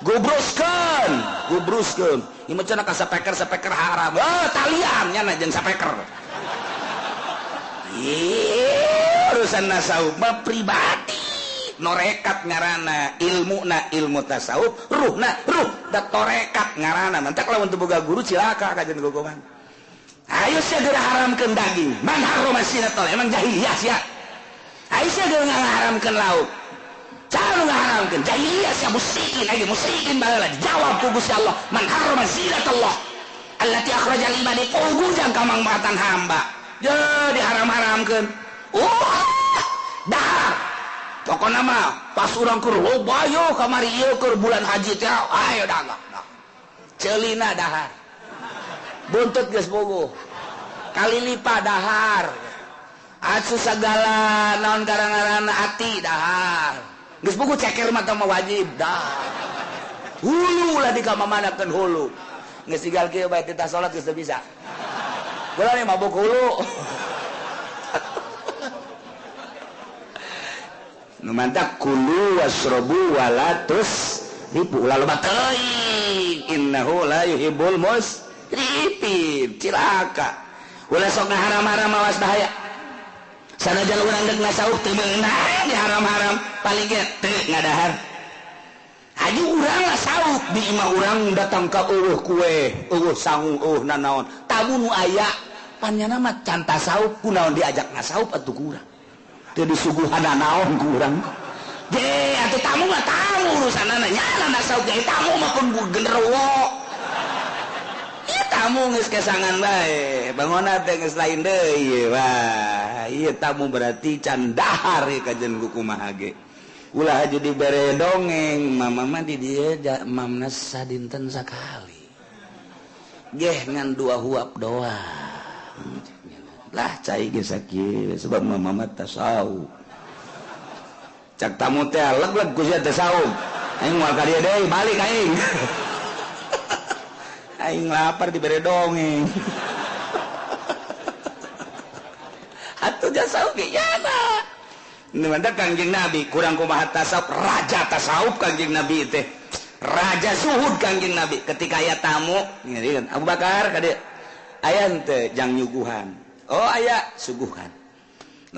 Gubruskeun, gubruskeun. Ieu mah cenah ka sapeker-sapeker haram. Oh, talian nya jeung sapeker. Ih, urusan tasawuf mah pribadi. Norekat ngaranna, ilmuna ilmu tasawuf, ruhna ruh da torekat ngaranna. Mantak lamun teu boga guru cilaka kajian gogoman. Ayo sia geura haramkeun daging. Man harrama zinatullah, emang jahiliyah sia. Ayo sia geura ngaharamkeun lauk. Cara ngaharamkeun jahiliyah sia musyrikin lagi musyrikin baheula dijawab ku Gusti Allah, man harrama zinatullah allati akhraja lil ibadi, ujang kamangmatan hamba. Je diharam-haramkeun. Dahar. Pokona mah pas urang keur loba yo kamari ieu keur bulan haji teh ayo dagang. Ceulina dahar. Buntut geus bogoh. Kalilipa dahar. Asu sagala naon garang-garana ati dahar. Geus bogoh ceker mah teh wajib dahar. Hulu lah dikamamanakeun hulu. Geus tinggal kieu bae titah salat geus teu bisa. Gula nih mabuk hulu. Nu mantak kulu wasrobu wala tusrifu, ulah loba teuing, innahu la yuhibbul musrifin. Cilaka. Ulah sok ngaharam-haram awas bahaya. Sanajan urang deuk ngasauh teu meunang diharam-haram, paling ge teu ngadahar. Haji urang lah sauk di imah urang datang ka eueuh kue, eueuh sangu, eueuh nanaon. Tamu nu aya panyana mah can tasawuf, kunaon diajak ngasaup atuh ku urang. Teu disuguhan nanaon ku urang. Je atuh tamu mah tamu urusanana nyana nasaup ge tamu mah pun genderuwo. Ieu tamu geus kesangan bae, bangona teh geus lain deui. Wah, ieu tamu berarti can dahar ieu kajen kumaha ge. Ulah aja dibere dongeng, mama mah di dieu mamna sadinten sakali. Geh ngan dua huap doang. Lah cai ge sakieu sebab mama mah tasawuf. Cak tamu teh leg-leg ku sia tasawuf. Aing moal ka dieu deui, balik aing. Aing lapar dibere dongeng. Atuh tasawuf ge yana. Mantap Kangjeng Nabi kurang kumaha tasawuf, raja tasawuf Kangjeng Nabi teh, raja zuhud Kangjeng Nabi. Ketika aya tamu ngeureun Abu Bakar ka dieu, aya henteu jang nyuguhan. Oh aya suguhan.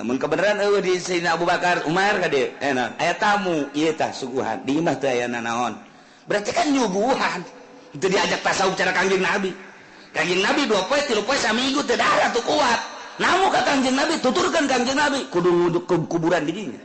Namun kebenaran eueuh di Sayyidina Abu Bakar Umar ka dieu, naon aya tamu ieu tah suguhan di imah teh aya nanaon. Berarti kan nyuguhan. Teu diajak tasawuf cara Kangjeng Nabi. Kangjeng Nabi 2 poe 3 poe saminggu teu dahar atuh kuat. Namu ka Kangjeng Nabi tuturkan Kangjeng Nabi kudu nguduk ke kuburan di dinya.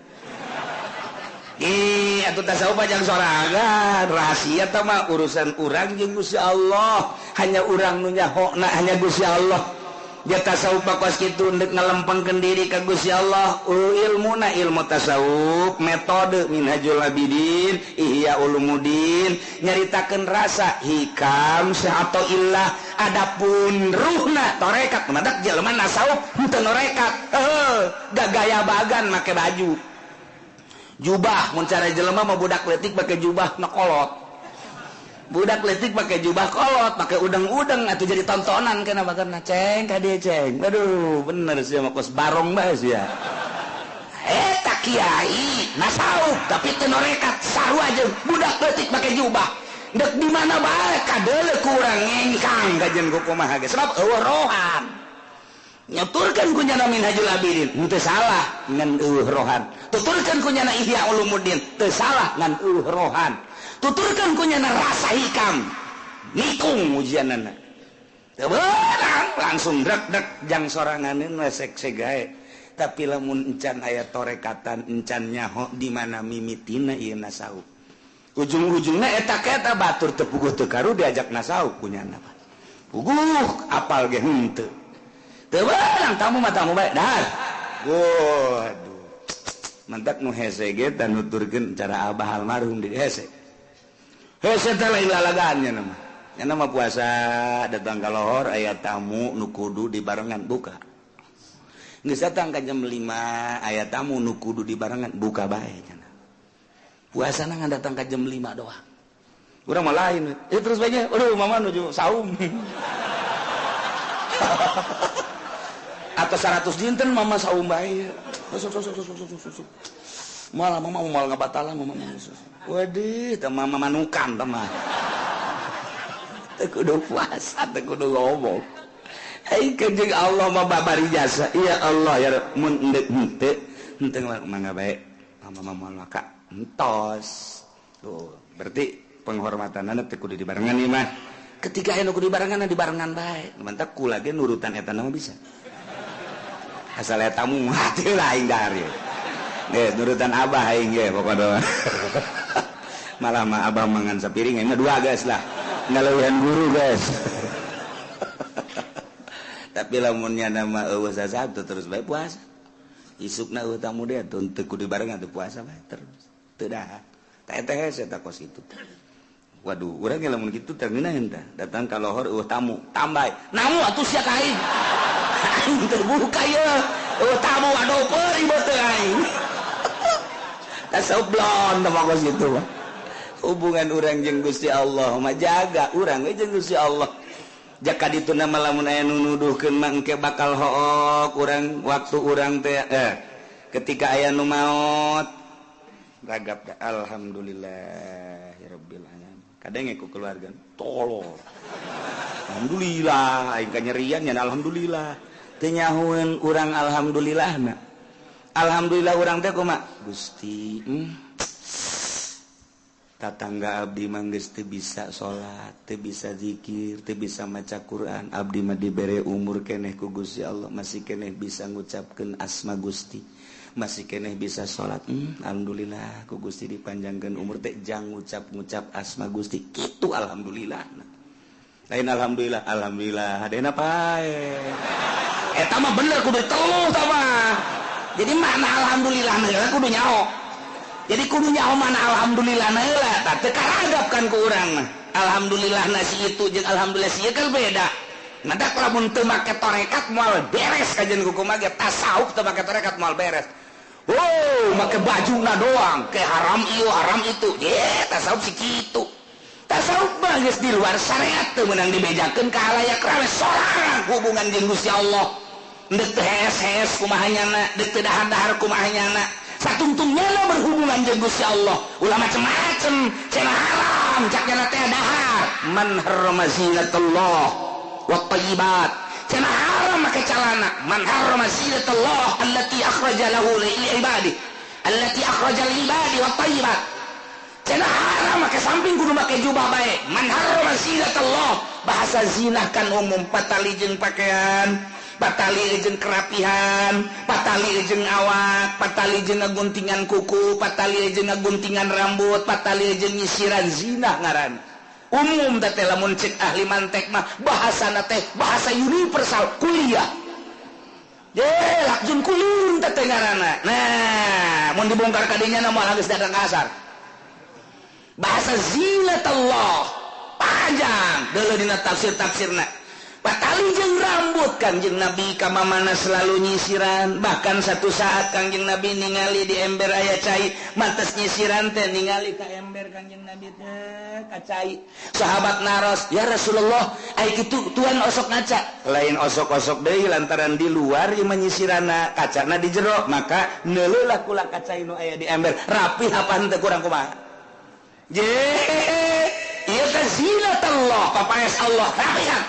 Ih, atuh tasawuf jang sorangan, rahasia tah mah urusan urang jeung Gusti Allah. Hanya urang nu nyahona hanya Gusti Allah. Dia tasawuf kos kitu ndek ngalempengkeun diri ka Gusti Allah. Ilmuna ilmu tasawuf, metode Minhajul Abidin, Ihya Ulumuddin, nyaritakeun rasa hikam atau illah. Adapun ruhna torekat, madak jelema nasawuf henteu norekat. Heuh, gagaya bagan make baju. Jubah mun cara jelema mah budak leutik make jubah na kolot. Budak leutik pakai jubah kolot, pakai udang-udang atuh jadi tontonan kana bagarna ceng ka dieu ceng. Aduh, bener sia mah kos barong bae sia. Eta kiai nasawuf tapi teu norekat sarua jeung budak leutik make jubah. Dek di mana bae kadeuleu kurang ngengkang kajen ku kumaha ge sebab eueuh rohan. Nyeturkeun ku nyana Minhajul Abidin henteu salah ngan eueuh rohan. Tuturkeun ku nyana Ihya Ulumuddin teu salah ngan eueuh rohan. Tuturkeun ku nyana rasa hikam nikung ujianana. Teu beunang langsung drek-drek jang soranganeun we sek-sek gae. Tapi lamun encan aya torekatan encan nyaho di mana mimitina ieu nasawuf. Ujung-ujungna eta eta batur teu puguh teu karu diajak nasawuf ku nyana. Puguh apal ge henteu. Teu beunang tamu mah tamu bae dahar. Waduh. Mantak nu hese ge tah nuturkeun cara abah almarhum di hese. Hese teh lain lalagannya nama. Nya nama puasa datang ka lohor aya tamu nu kudu dibarengan buka. Geus datang ka jam 5 aya tamu nu kudu dibarengan buka bae cenah. Puasa ngan datang ke jam 5 doang. Urang mah lain. Ya terus baiknya, aduh mama nuju saum. Atau 100 dinten mama saum bae. Sok. Malah mama mau ngabatalan mama. Waduh, teh mama manukan teh mah. Teu kudu puasa, teu kudu ngomong. Ai kanjeng Allah mah babari jasa. Ya Allah ya mun endek henteu, henteu mangga bae. Mama moal maka entos. Tuh, berarti penghormatanna teu kudu dibarengan ieu mah. Ketika aya nu kudu dibarengan, dibarengan bae. Mantak kula ge nurutan eta mah bisa. Asal eta tamu hati lah aing dahar ye. Geus nurutan abah aing ge pokona. Malah mah abah mangan sapiring aing mah dua geus lah. Ngaleuwihan guru geus. Tapi lamunnya nama eueuh sasabtu terus bae puasa. Isukna eueuh tamu deui teu kudu dibarengan teu puasa bae terus. Teu dahar. Teh teh hese ta kos kitu. Waduh, urang ge lamun kitu teh ngeunaheun tah. Datang ka lohor eueuh tamu, tambah. Namu atuh sia ka aing. Aing terbuka ye. Eueuh tamu aduh peurih teh aing. Tasawuf blon teh kos kitu mah. Hubungan urang jeung Gusti Allah mah jaga urang we jeung Gusti Allah. Jaka ditu nama lamun aya nu nuduhkeun mah engke bakal hook urang waktu urang teh ketika aya nu maot ragap da alhamdulillahirabbil alamin. Kadang ku keluarga tolol. Alhamdulillah aing kanyerian nya alhamdulillah. Teu nyahoeun urang alhamdulillahna. Alhamdulillah urang teh kumaha? Gusti tatangga abdi mah geus teu bisa salat, teu bisa zikir, teu bisa maca Quran. Abdi mah dibere umur keneh ku Gusti Allah, masih keneh bisa ngucapkeun asma Gusti, masih keneh bisa salat. Alhamdulillah ku Gusti dipanjangkeun umur teh jang ngucap-ngucap asma Gusti. Kitu alhamdulillah. Lain alhamdulillah, alhamdulillah hadena pae. Eta mah bener kudu teluh tah mah. Jadi mana alhamdulillah na kudu nyaho. Jadi kudu nyaho mana alhamdulillah na heula tah teu karagap kan ku urang mah. Alhamdulillah na si itu jeung alhamdulillah si ieu kan beda. Matak lamun teu make tarekat moal beres kajian ku kumaha ge tasawuf teu make tarekat moal beres. Oh, make bajuna doang, ke haram ieu haram itu. Ye, tasawuf si kitu. Tasawuf mah geus di luar syariat teu meunang dibejakeun ka halayak rame sorangan hubungan jeung Gusti Allah. Deuk teu hees-hees kumaha nyana, deuk teu dahar-dahar kumaha nyana. Satungtungnya berhubungan jeung Gusti Allah. Ulah macem-macem, cenah haram, cak nyana teh dahar. Man harrama zinatullah wat thayyibat. Cenah haram make calana. Man harrama zinatullah allati akhraja lahu li ibadi. Allati akhraja lil ibadi wat thayyibat. Cenah haram make samping kudu make jubah bae. Man harrama zinatullah. Bahasa zinah kan umum patali jeung pakaian, patali jeung kerapihan, patali jeung awak, patali jeung ngaguntingan kuku, patali jeung ngaguntingan rambut, patali jeung nyisiran zinah ngaran. Umum teh lamun cek ahli mantek mah bahasana teh bahasa universal kuliah. Ye, lakjun kulun teh ngaranna. Nah, mun dibongkar kadinya na moal geus datang kasar. Bahasa zinatullah panjang deuleu dina tafsir-tafsirna. Patali jeung rambut Kangjeng Nabi ka mamana selalu nyisiran. Bahkan satu saat Kangjeng Nabi ningali di ember aya cai, mantes nyisiran teh ningali ka ember Kangjeng Nabi teh ka cai. Sahabat naros, "Ya Rasulullah, ai kitu tuan osok ngaca." Lain osok-osok deui lantaran di luar ieu mah nyisirana, kacana di jero, maka neuleulah kula ka cai nu aya di ember. Rapih apa henteu kurang kumaha? Je, ieu teh zinatullah, papaes Allah, rapihan.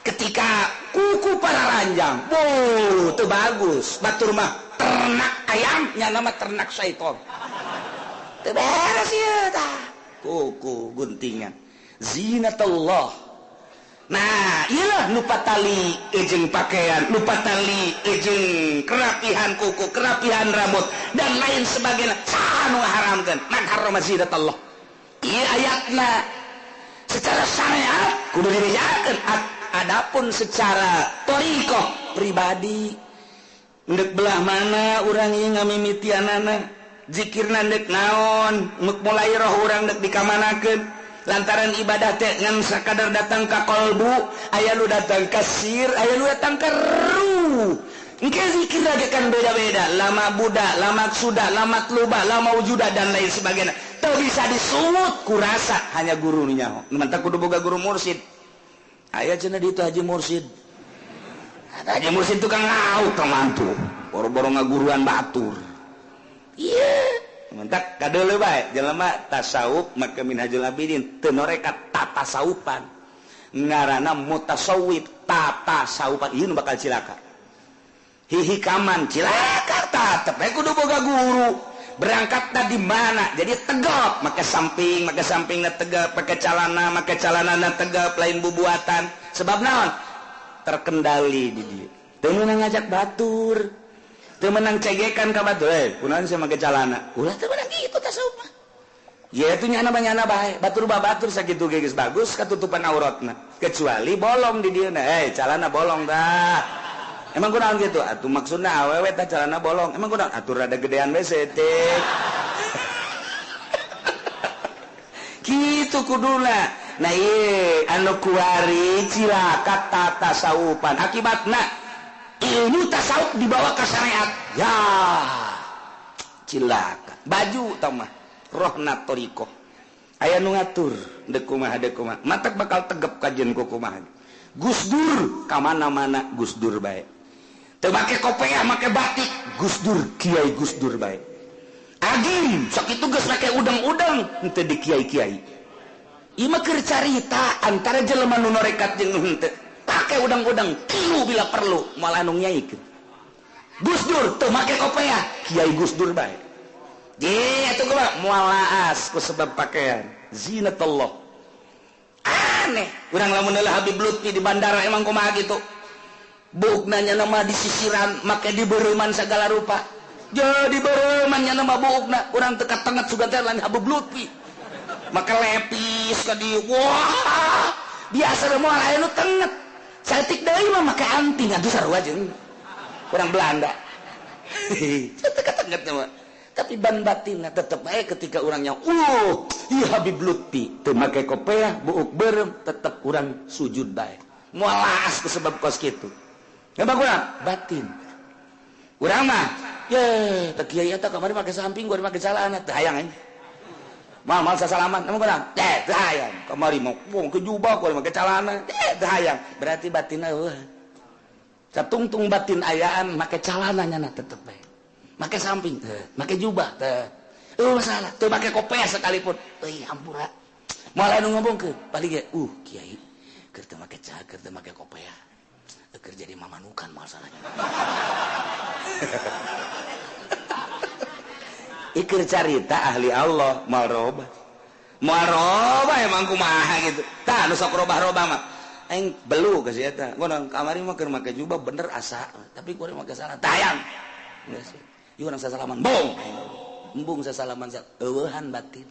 Ketika kuku para ranjang, wow, itu bagus. Batur mah ternak ayam, nya nama ternak syaiton. Teu beres ieu tah. Kuku guntingan. Zinatullah. Nah, iyalah nu patali jeung pakaian, nu patali jeung kerapihan kuku, kerapihan rambut dan lain sebagainya. Saha nu ngaharamkeun? Man harrama zinatullah. Ieu ayatna secara syariat kudu dibejakeun. Adapun secara thariqah pribadi ndek belah mana urang ieu ngamimitianana zikirna ndek naon mulai roh urang ndek dikamanakeun lantaran ibadah teh ngan sakadar datang ka qalbu aya nu datang ka sir aya nu datang ka ruh. Engke zikir lagi kan beda-beda, lama buddha, lama suda, lama tluba, lama wujuda dan lain sebagainya. Teu bisa disungut kurasa hanya guru nu nyaho. Nu mantak kudu boga guru mursid. Aya cenah di itu haji mursid. Haji mursid tukang ngauk ka mantu. Boro-boro ngaguruan batur. Iya, mantak kadeuleu bae jelema tasawuf make Minhajul Abidin teu norekat tatasawufan. Ngaranna mutasawwif tatasawufan ieu nu bakal cilaka. Hihikaman cilaka tetep bae kudu boga guru. Berangkatna di mana? Jadi tegap, make samping na tegap, make calana tegap, lain bubuatan. Sebab naon? Terkendali di dieu. Teu meunang ngajak batur. Teu meunang cegekan ka batur. Kunaon sia make calana? Ulah teu meunang kitu tasawuf mah. Ya itu nyana mah nyana bae. Batur batur sakitu ge geus bagus katutupan auratna. Kecuali bolong di dieu na. Calana bolong tah. Emang kunaon gitu? Atuh maksudna awewe tah calana bolong. Emang kunaon? Atuh rada gedean we setik. Kitu kuduna. Nah ieu anu kuari cilaka tatasawufan. Akibatna ilmu tasawuf dibawa ke syariat. Ya. Cilaka. Baju tah mah rohna thariqah. Aya nu ngatur deuk kumaha deuk kumaha. Matak bakal tegep kajeun ku kumaha. Gus Dur ka mana-mana Gus Dur bae. Teu make kopeah make batik Gus Dur Kiai Gus Dur bae. Agim sok itu geus make udang-udang henteu di kiai-kiai. Ieu mah keur carita antara jelema nu norekat jeung nu henteu. Pake udang-udang tilu bila perlu malah nu nyaikeun. Gus Dur teu make kopeah Kiai Gus Dur bae. Ge atuh kumaha moal laas ku sebab pakaian zinatullah. Aneh urang lamun heula Habib Lutfi di bandara emang kumaha kitu. Buukna nya mah disisiran make dibereuman sagala rupa. Jadi bereuman nya mah buukna urang teu katenget sugan teh lain Habib Lutfi. Make lepis ka dieu. Wah, biasa moal aya nu tenget. Saeutik deui mah make anting atuh sarua jeung urang Belanda. Teu katenget mah. Tapi ban batinna tetep bae ketika urangnya ieu Habib Lutfi teu make kopeah buuk beureum tetep urang sujud bae. Moal laas ku sebab kos kitu. Nggak kurang batin. Urang mah ye teu kiai eta kamari make samping gua make celana teu hayang aing. Moal sasalaman emang kurang teh teu hayang. Kamari mah ke jubah gua make celana teh teu hayang. Berarti batinna eueuh. Satungtung batin ayaan make celana nyana tetep bae. Make samping teu, make jubah teu. Eueuh masalah teu make kopeah sekalipun. Euy hampura. Moal anu ngomongkeun paling ge kiai keur teu make cageur teu make kopeah. Keur jadi mamanukan masalahnya. Iker carita ahli Allah moal robah. Moal robah emang kumaha gitu. Tah nu sok robah-robah mah. Aing belu ka si eta. Ngono kamari mah keur make jubah bener asa, tapi kuari make salah. Tayang. Geus. Ieu urang sasalaman. Bong. Embung sasalaman eueuhan batin.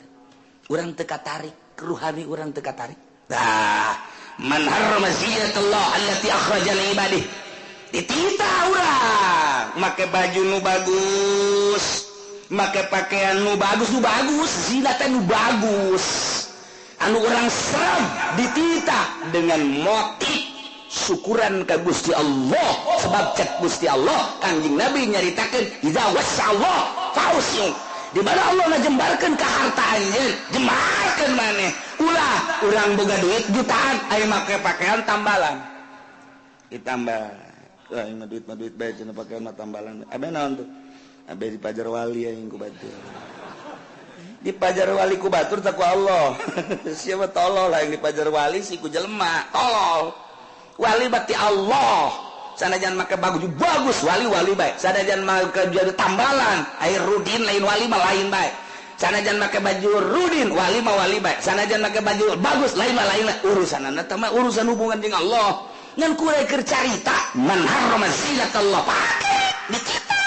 Urang teu katarik, ruhani urang teu katarik. Tah, man harrama zinatallah allati akhraja li ibadihi. Ditita urang make baju nu bagus, make pakaian nu bagus, zinatna nu bagus. Anu urang serem ditita dengan motif syukuran ka Gusti Allah. Sebab cek Gusti Allah Kanjeng Nabi nyaritakeun idza wasallah fausiu. Di mana Allah ngajembarkeun ka harta anjeun, jembarkeun maneh. Ulah urang boga duit jutaan aya make pakaian tambalan. Ditambah. Wah, ini mah duit bae cenah pakaian mah tambalan. Abe naon tuh? Abe di Pajar Wali aing ku batur. Di Pajar Wali ku batur tak ku Allah. Siapa tolol lah yang di Pajar Wali si ku jelema, tolol. Wali bakti Allah. Sanajan make bagus bagus wali-wali bae. Sanajan make baju tambalan, air rudin lain wali mah lain bae. Sanajan make baju rudin wali mah wali bae. Sanajan make baju bagus lain mah lain. Urusanana teh mah urusan hubungan jeung Allah. Ngan kuring keur carita man harrama zinatallah pake dicita.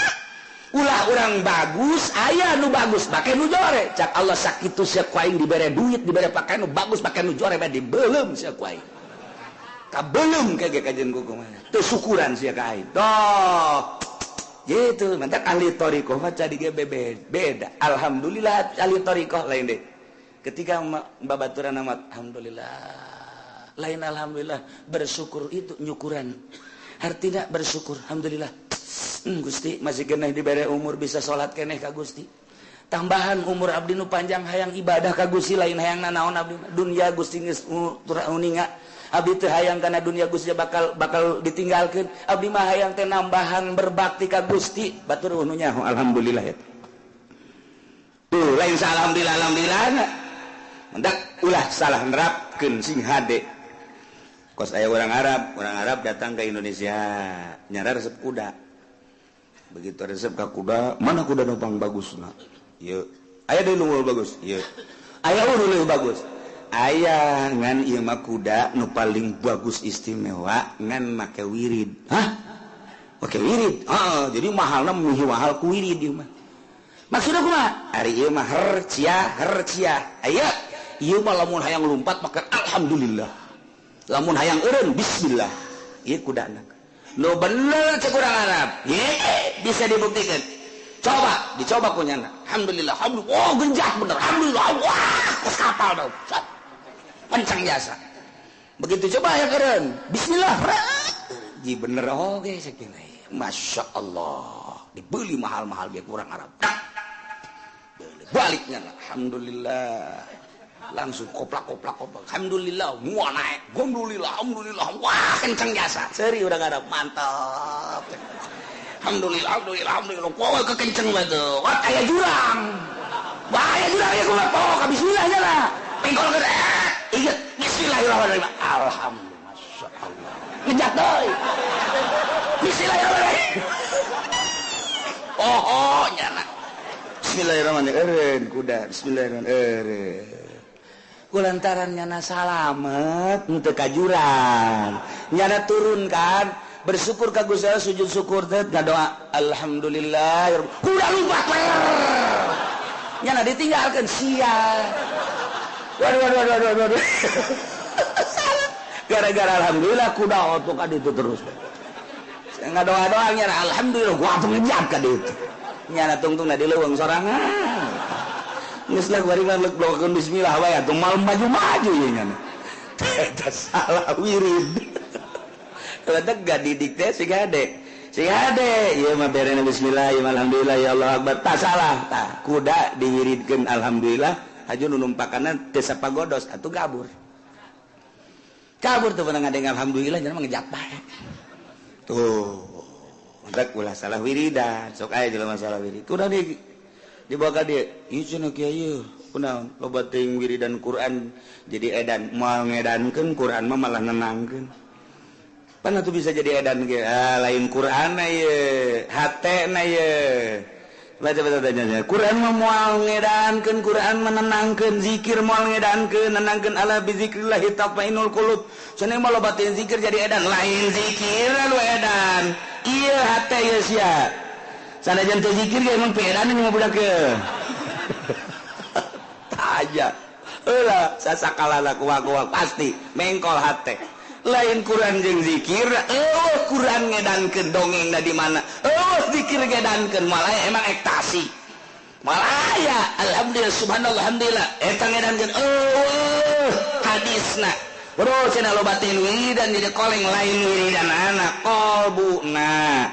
Ulah urang bagus aya nu bagus pake nu jore. Cak Allah sakitu sia ku aing dibere duit dibere pakaian nu bagus pake nu jore bae dibeuleum sia ku aing. Kabelum kage kajian ku kumaha. Teu syukuran sia ka aing. Toh. Gitu, mantak ahli thariqah mah cadi ge beda. Alhamdulillah ahli thariqah lain deh. Ketika babaturan amat alhamdulillah. Lain alhamdulillah bersyukur itu nyukuran. Artinya bersyukur alhamdulillah. Gusti masih keneh dibere umur bisa salat keneh ka Gusti. Tambahan umur abdi nu panjang, hayang ibadah ka Gusti, lain hayang nanaon abdi. Dunia Gusti geus uninga, abdi teu hayang kana dunia. Gusti bakal bakal ditinggalkeun. Abdi mah hayang teh nambahan berbakti ka Gusti. Batur nu nyaho alhamdulillah eta tuh lain alhamdulillah alhamdulillah. Mendak ulah salah nerapkeun, sing hade. Kos aya orang Arab, orang Arab datang ke Indonesia, nyara resep kuda. Begitu resep ke kuda, mana kuda numpang bagus? Nah, ieu aya deui nu bagus, ieu aya nu bagus, aya ngan ieu mah kuda nu paling bagus, istimewa, ngan make wirid. Hah, make wirid? Oh, jadi mahalna mihi mahal ku wirid ieu mah. Maksudna kumaha? Ari ieu mah her cia her cia. Aya ieu mah lamun hayang lumpat make alhamdulillah, lamun hayang eureun bismillah. Ieu kudana nu bener cek urang Arab. Ye, bisa dibuktikan. Coba dicoba ku nyana, alhamdulillah, alhamdulillah. Oh, genjah bener. Alhamdulillah, wah, kos kapal dong, kencang jasa. Begitu coba ya keren, bismillah, ji bener. Oke, okay, masya Allah, dibeli mahal-mahal dia kurang Arab. Baliknya alhamdulillah, langsung koplak koplak koplak, alhamdulillah, mua naik, alhamdulillah, alhamdulillah, wah, kencang jasa. Seri udah Arab, mantap. Alhamdulillah, alhamdulillah, alhamdulillah. Wah, kekenceng banget. Wah, aya jurang, wah, aya jurang ya, kumaha? Oh, bismillah lah, pengkol ke inget bismillahirrahmanirrahim, alhamdulillah, masya Allah, ngejat deui, bismillahirrahmanirrahim. Oh, nyana bismillahirrahmanirrahim, kuda bismillahirrahmanirrahim. Kulantaran nyana salamet teu ka jurang, nyana turun kan, bersyukur ka Gusti Allah, sujud syukur teh, ngadoa alhamdulillah, kuda lumpat, nyana ditinggalkeun sia. Waduh, waduh, waduh, waduh, waduh. Salah. Gara-gara alhamdulillah kuda otok ka ditu terus. Ngadoa-doa nyana alhamdulillah, gua atuh ngejat ka ditu. Nyana tungtung di leuweung sorangan. Geus lah, bari mah blokeun bismillah wae atuh, mal maju-maju ye nyana. Eta salah wirid. Kalau gak didik teh sing hade. Sing hade, ieu mah berena bismillah, ieu alhamdulillah, ya Allah akbar. Tak salah, tah kuda diwiridkeun alhamdulillah, haju nu numpakana teu sapagodos atuh kabur. Kabur tuh pernah ngadeng alhamdulillah, jangan ngejat bae. Tuh, entak ulah salah wiridan, sok aya jelema salah wirid. Kuda di dibawa ka dieu, ieu cenah kiai, kunaon loba teuing wiridan Quran jadi edan, moal ngedankeun Quran mah, malah nenangkeun. Pan atuh bisa jadi edan ge. Ah, lain Quran na ye, hate na ye. Baca baca tanya. Quran mah moal ngedankeun, Quran menenangkeun, zikir moal ngedankeun, nenangkeun. Ala bizikrillah tatmainnul qulub. Cenah mah loba teuing zikir jadi edan, lain zikir lu edan. Ieu hate ye sia. Sanajan teu zikir ge emang edan mah budak ge. Aja. Eulah sasakalana kuah-kuah pasti mengkol hate. Lain Quran jeung zikir, oh, Quran ngedankeun dongeng da di mana? Oh, zikir ngedankeun, malah emang ekstasi. Malah ya alhamdulillah, subhanallah, alhamdulillah eta ngedankeun. Oh, hadisna. Bro, cenah loba teh wiridan jadi koleng, lain wiridan anak qalbuna.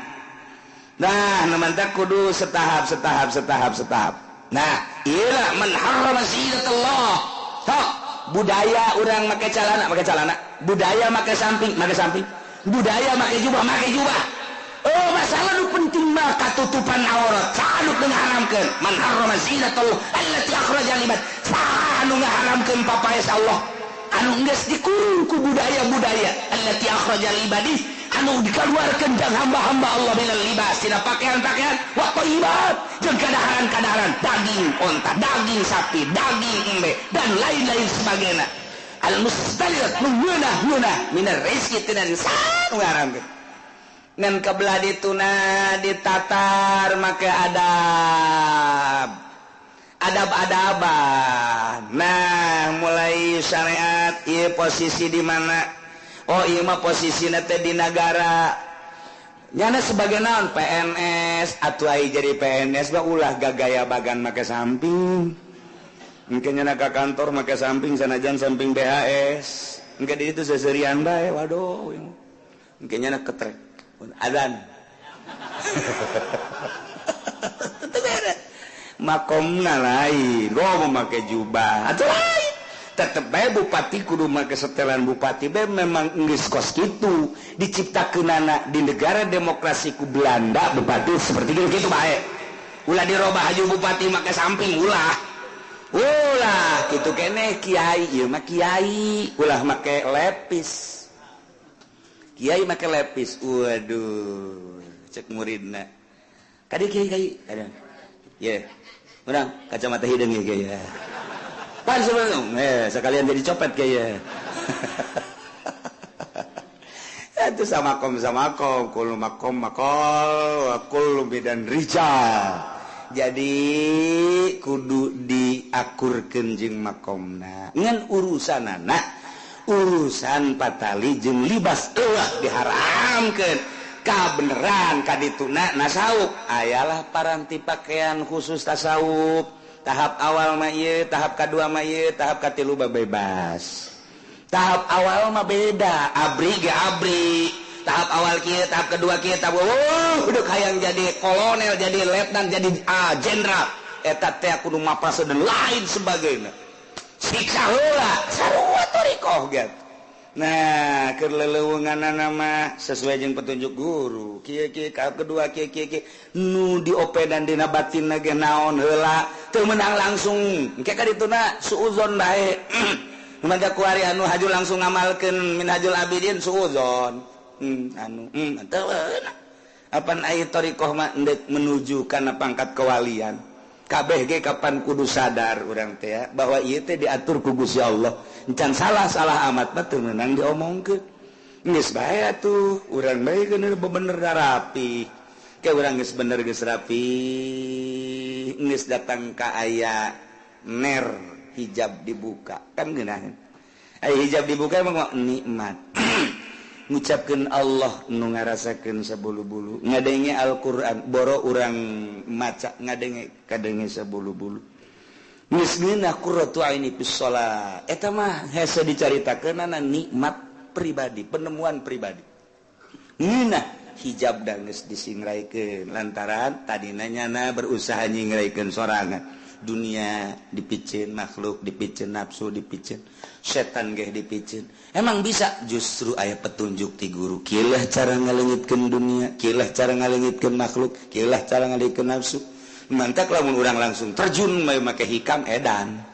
Nah, nu mantak kudu setahap setahap setahap setahap. Nah, ieu man harrama zinatullah. Tok, budaya orang make celana, make celana. Budaya make samping, make samping. Budaya make jubah, make jubah. Oh, masalah nu penting mah katutupan aurat. Saha nu ngaharamkeun? Man harrama zinatullah allati akhraja libad. Saha nu ngaharamkeun papaes Allah? Anu geus dikurung ku budaya-budaya, allati akhraja libadi, anu dikeluarkeun jang hamba-hamba Allah, minal libas tina pakaian-pakaian, wa thayyibat jeung kadaharan-kadaharan, daging onta, daging sapi, daging embe, dan lain-lain sebagainya, al mustaliat nu ngeunah-ngeunah, minar rizki tina saha nu ngaharamkeun? Ngan kebelah dituna ditatar make adab, adab-adaban. Nah, mulai syariat ieu posisi di mana? Oh, ieu mah posisina teh di nagara. Nyana sebagai naon? PNS atuh. Ai jadi PNS mah ulah gagaya bagan make samping. Mungkin nyana ka kantor make samping, sanajan samping BHS. Engke di itu seserian bae, waduh. Mungkin nyana ketrek. Adzan. Teu beres. Makomna lain, gua mau make jubah atuh lain. Tetep bae bupati kudu make setelan bupati bae, memang geus kos kitu diciptakeunana di negara demokrasi ku Belanda, bupati seperti gitu bae. Ulah dirobah haju bupati make samping, ulah. Ulah kitu keneh kiai, ieu mah kiai, ulah make lepis. Kiai make lepis. Waduh, cek muridna. Kadi kiai kiai, ada. Ye. Urang kacamata hideung ye kiai. Pan sebelum sekalian jadi copet kiai. Itu sama kom, kullu makom makol, wa kullu bidan rijal. Jadi kudu diakurkeun jeung makomna. Ngan urusanana urusan patali jeung libas eueuh diharamkeun. Kabeneran kadituna nasawuf ayalah paranti pakaian khusus tasawuf. Tahap awal mah ieu, tahap kadua mah ieu, tahap katilu mah bebas. Tahap awal mah beda, abri ge abri. Tahap awal kieu, tahap kedua kieu, tahap udah hayang jadi kolonel, jadi letnan, jadi jenderal. Eta teh kudu mapase dan lain sebagainya. Siksa heula, sarua thariqah ge. Nah, keur leleuweunganana mah sesuai jeung petunjuk guru. Kieu kieu tahap kedua kieu kieu kieu nu diopedan dina batinna ge naon heula, teu meunang langsung. Engke ka dituna suuzon bae. Mangga kuari anu haju langsung ngamalkeun Minhajul Abidin suuzon. Anu teu apan aya thariqah mah endek menuju kana pangkat kewalian. Kabeh ge kapan kudu sadar urang teh bahwa ieu teh diatur ku Gusti Allah. Encan salah-salah amat mah teu meunang diomongkeun. Geus bae atuh, urang bae geus bener rapi. Ke urang geus bener geus rapi, geus datang ka aya ner hijab dibuka. Kan geunaheun. Aya hijab dibuka emang nikmat. Ngucapkeun Allah nu ngarasakeun sabulu-bulu, ngadenge Al-Qur'an boro urang maca ngadenge kadenge sabulu-bulu. Geus ngeunah qurratu aini fis shalah. Eta mah hese dicaritakeunana nikmat pribadi, penemuan pribadi. Ngeunah hijab da geus disingraikeun lantaran tadina nyana berusaha nyingraikeun sorangan. Dunia dipiceun, makhluk dipiceun, nafsu dipiceun, setan geh dipiceun. Emang bisa justru aya petunjuk ti guru. Kieulah cara ngaleungitkeun dunia, kieulah cara ngaleungitkeun makhluk, kieulah cara ngaleungitkeun nafsu. Mantak lamun urang langsung terjun make hikam edan.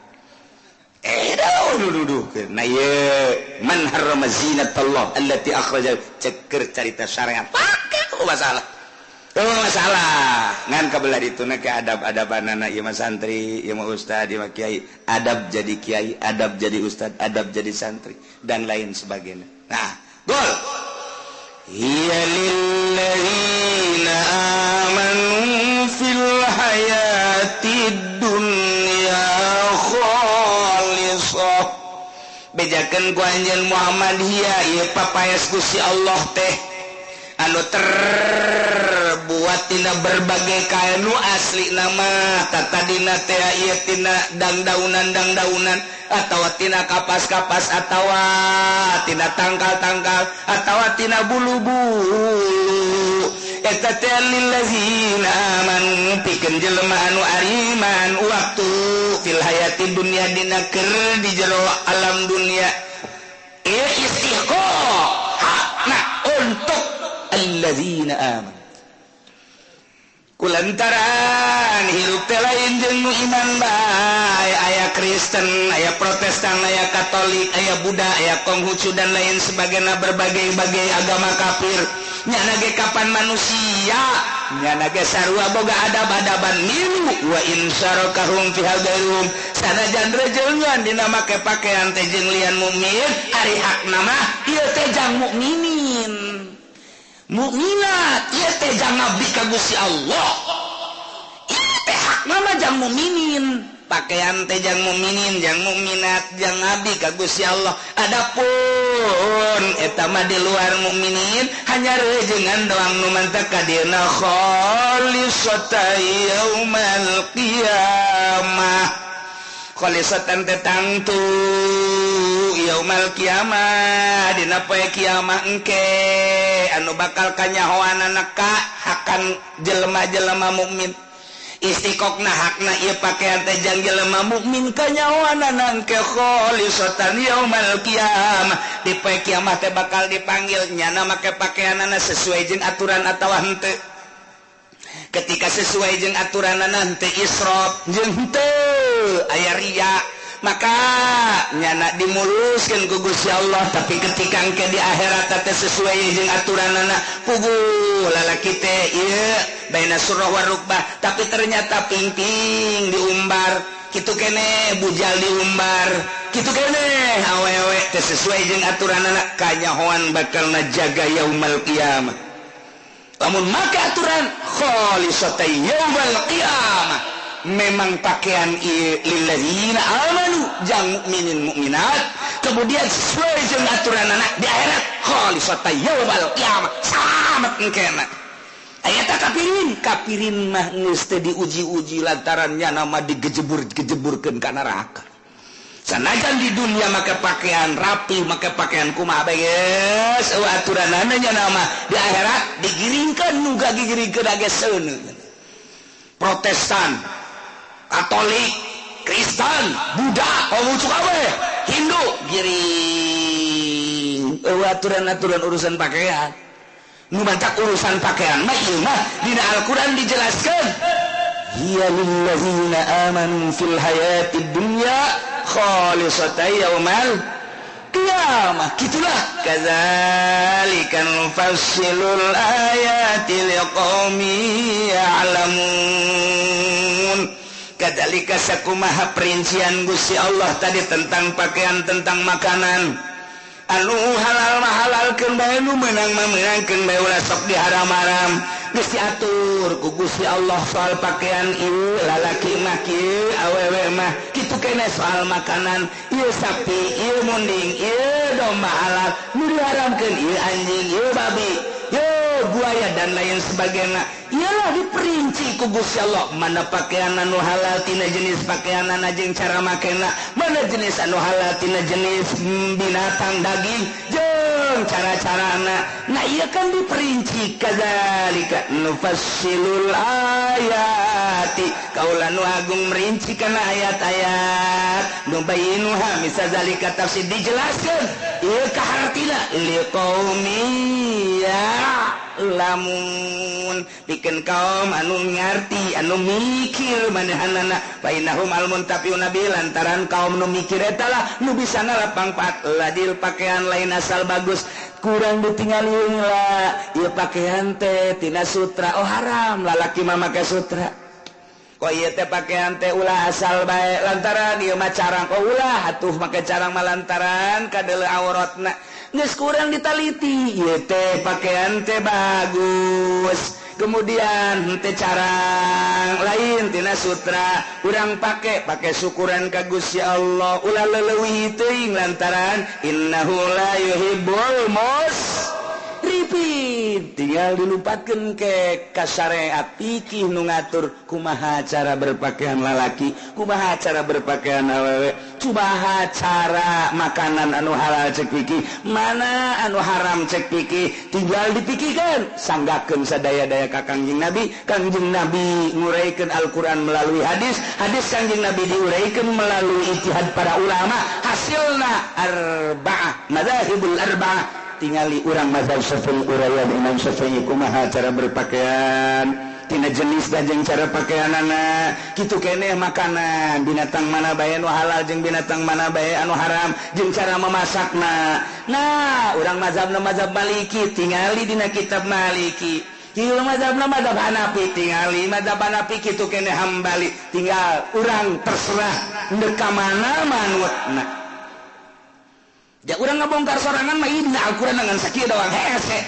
Edan duduhkeun. Nah ieu man harrama zinatallah allati akhraja ceker carita syariat. Pake ku masalah. Oh, masalah ngan kabelah dituna ke adab-adabanana ieu mah santri, ieu mah ustad, ieu mah kiai, adab jadi kiai, adab jadi ustad, adab jadi santri dan lain sebagainya. Nah, gol. Hiya lilladzina amanu fil hayatid dunya khalisah. Bejakeun ku anjeun Muhammad hiya ieu papaes Gusti Allah teh anu terbuat tina berbagai kain nu asli nama tatadina teh ieu tina dangdaunan atawa tina kapas-kapas atawa tina tangkal-tangkal atawa tina bulu-bulu eta teh lillazina amanu pikeun jelema anu ariman waktu fil hayati dunya dina keur di jero alam dunia ieu istihqaq hakna untuk allazina amanu kulantaran hirup teh lain jeung nu iman bae, aya Kristen, aya Protestan, aya Katolik, aya Buddha, aya Konghucu dan lain sebagainya, berbagai-bagai agama kafir. Nyana ge kapan manusia, nyana ge sarua boga adab-adaban milu wa in syarakahum fi hadzalum sanajan rejeungan dina make pakaian teh jeung lian mukmin, ari hakna mah ieu teh jang mukminin. Mukminat ieu teh jang ngabdi ka Gusti Allah. Ieu teh hakna mah jang mukminin, pakaian teh jang mukminin, jang mukminat, jang ngabdi ka Gusti Allah. Adapun eta mah di luar mukminin hanya rejengan doang nu mantak ka dieuna khalisatan yaumal qiyamah. Khalisatan teh tangtu yaumal qiyamah dina poe kiamah engke anu bakal kanyahoanana ka hakan jelema-jelema mukmin. Istiqoqna hakna ieu pakaian teh jang jelema mukmin kanyahoanana engke khalisatan yaumal qiyamah. Di poe kiamah teh bakal dipanggil nyana make pakaianana sesuai jeung aturan atawa henteu. Ketika sesuai jeung aturanana henteu israf jeung henteu aya riya, maka nyana dimuluskeun ku Gusti Allah. Tapi ketika engke di akhirat teh sesuai jeung aturanana puguh lalaki teh ieu baina surah warukbah, tapi ternyata pingping diumbar kitu keneh, bujal diumbar kitu keneh, awewe teh sesuai jeung aturanana kanyahoan bakal najaga yaumal qiyamah. Lamun make aturan khalisatan yaumal qiyamah, memang pakaian ieu lilladzina amanu jang mukminin mukminat, kemudian sesuai jeung aturanana di akhirat khalisatan yaumal qiyamah, salamet engkena. Aya ta kafirin, kafirin mah geus teu diuji-uji lantaran nyana mah digejebur-gejeburkeun ka neraka. Sanajan di dunia make pakaian rapi, make pakaian kumaha bae geus eueuh aturanana nyana mah di akhirat digiringkeun nu gagigiringkeun ge seuneu. Protestan, Katolik, Kristen, Buddha, Konghucu kabeh, Hindu giring eueuh aturan-aturan urusan pakaian. Nu matak urusan pakaian mah ieu mah dina Al-Qur'an dijelaskeun hiya lillazina amanu fil hayatid dunya khalisatan yaumal qiyamah. Kitulah kadzalika nufassilul ayati liqaumin ya'lamun. Kadzalika sakumaha perincian Gusti Allah tadi tentang pakaian, tentang makanan. Anu halal mah halalkeun bae, nu meunang mah meunangkeun bae, ulah sok diharam-haram. Geus diatur ku Gusti Allah soal pakaian ieu lalaki mah kieu, awewe mah kitu keneh soal makanan ieu sapi, ieu munding, ieu domba halal, nu diharamkeun ieu anjing, ieu babi, ieu buaya dan lain sebagainya. Iyalah diperinci ku Gusti Allah mana pakaian anu halal tina jenis pakaianana jeung cara makena, mana jenis anu halal tina jenis binatang daging jeung cara-carana. Nah ieu kan diperinci kadzalika nufassilul ayati, kaula nu agung merinci kana ayat-ayat nubayyinuha misazalika tafsir dijelaskeun ieu kahartina liqaumi ya'lamun, pikeun kaum anu ngarti anu mikir manehanana. Fa innahum almuntafiuna bi, lantaran kaum nu mikir eta lah nu bisa ngalapangpat ladil pakaian lain asal bagus kurang ditinggalin lah ieu pakaian teh tina sutra, oh haram lalaki mah make sutra. Kok ieu teh pakaian teh ulah asal bae lantaran ieu mah carang, oh ulah atuh make carang mah lantaran kadeuleu auratna. Geus kurang ditaliti ieu teh pakaian teh bagus, kemudian teh carang lain tina sutra urang pake pake syukuran ka Gusti Allah, ulah leleuwih teuing lantaran innahu la yuhibbul musrifin. Tinggal dilupatkeun ke ka syariat fikih nu ngatur kumaha cara berpakaian lalaki, kumaha cara berpakaian awewe, kumaha cara makanan anu halal cek fikih, mana anu haram cek fikih, tinggal dipikirkan sanggakeun sadaya-daya ka Kangjeng Nabi. Kangjeng Nabi nguraikeun Al-Qur'an melalui hadis, hadis Kangjeng Nabi diuraikan melalui ijtihad para ulama, hasilna arba'ah, madzhabul arba'ah. Tingali urang mazhab Syafi'i uraian Imam Syafi'i kumaha cara berpakaian tina jenis dan jeung cara pakaianana kitu keneh makanan binatang mana bae anu halal jeung binatang mana bae anu haram jeung cara memasakna. Nah urang mazhabna mazhab Maliki tingali dina kitab Maliki, kieu mazhabna mazhab Hanafi tingali mazhab Hanafi kitu keneh Hambali, tinggal urang terserah ndek ka mana manutna. Ja urang ngabongkar sorangan mah ieu dina Al-Qur'an dengan sakieu doang hese.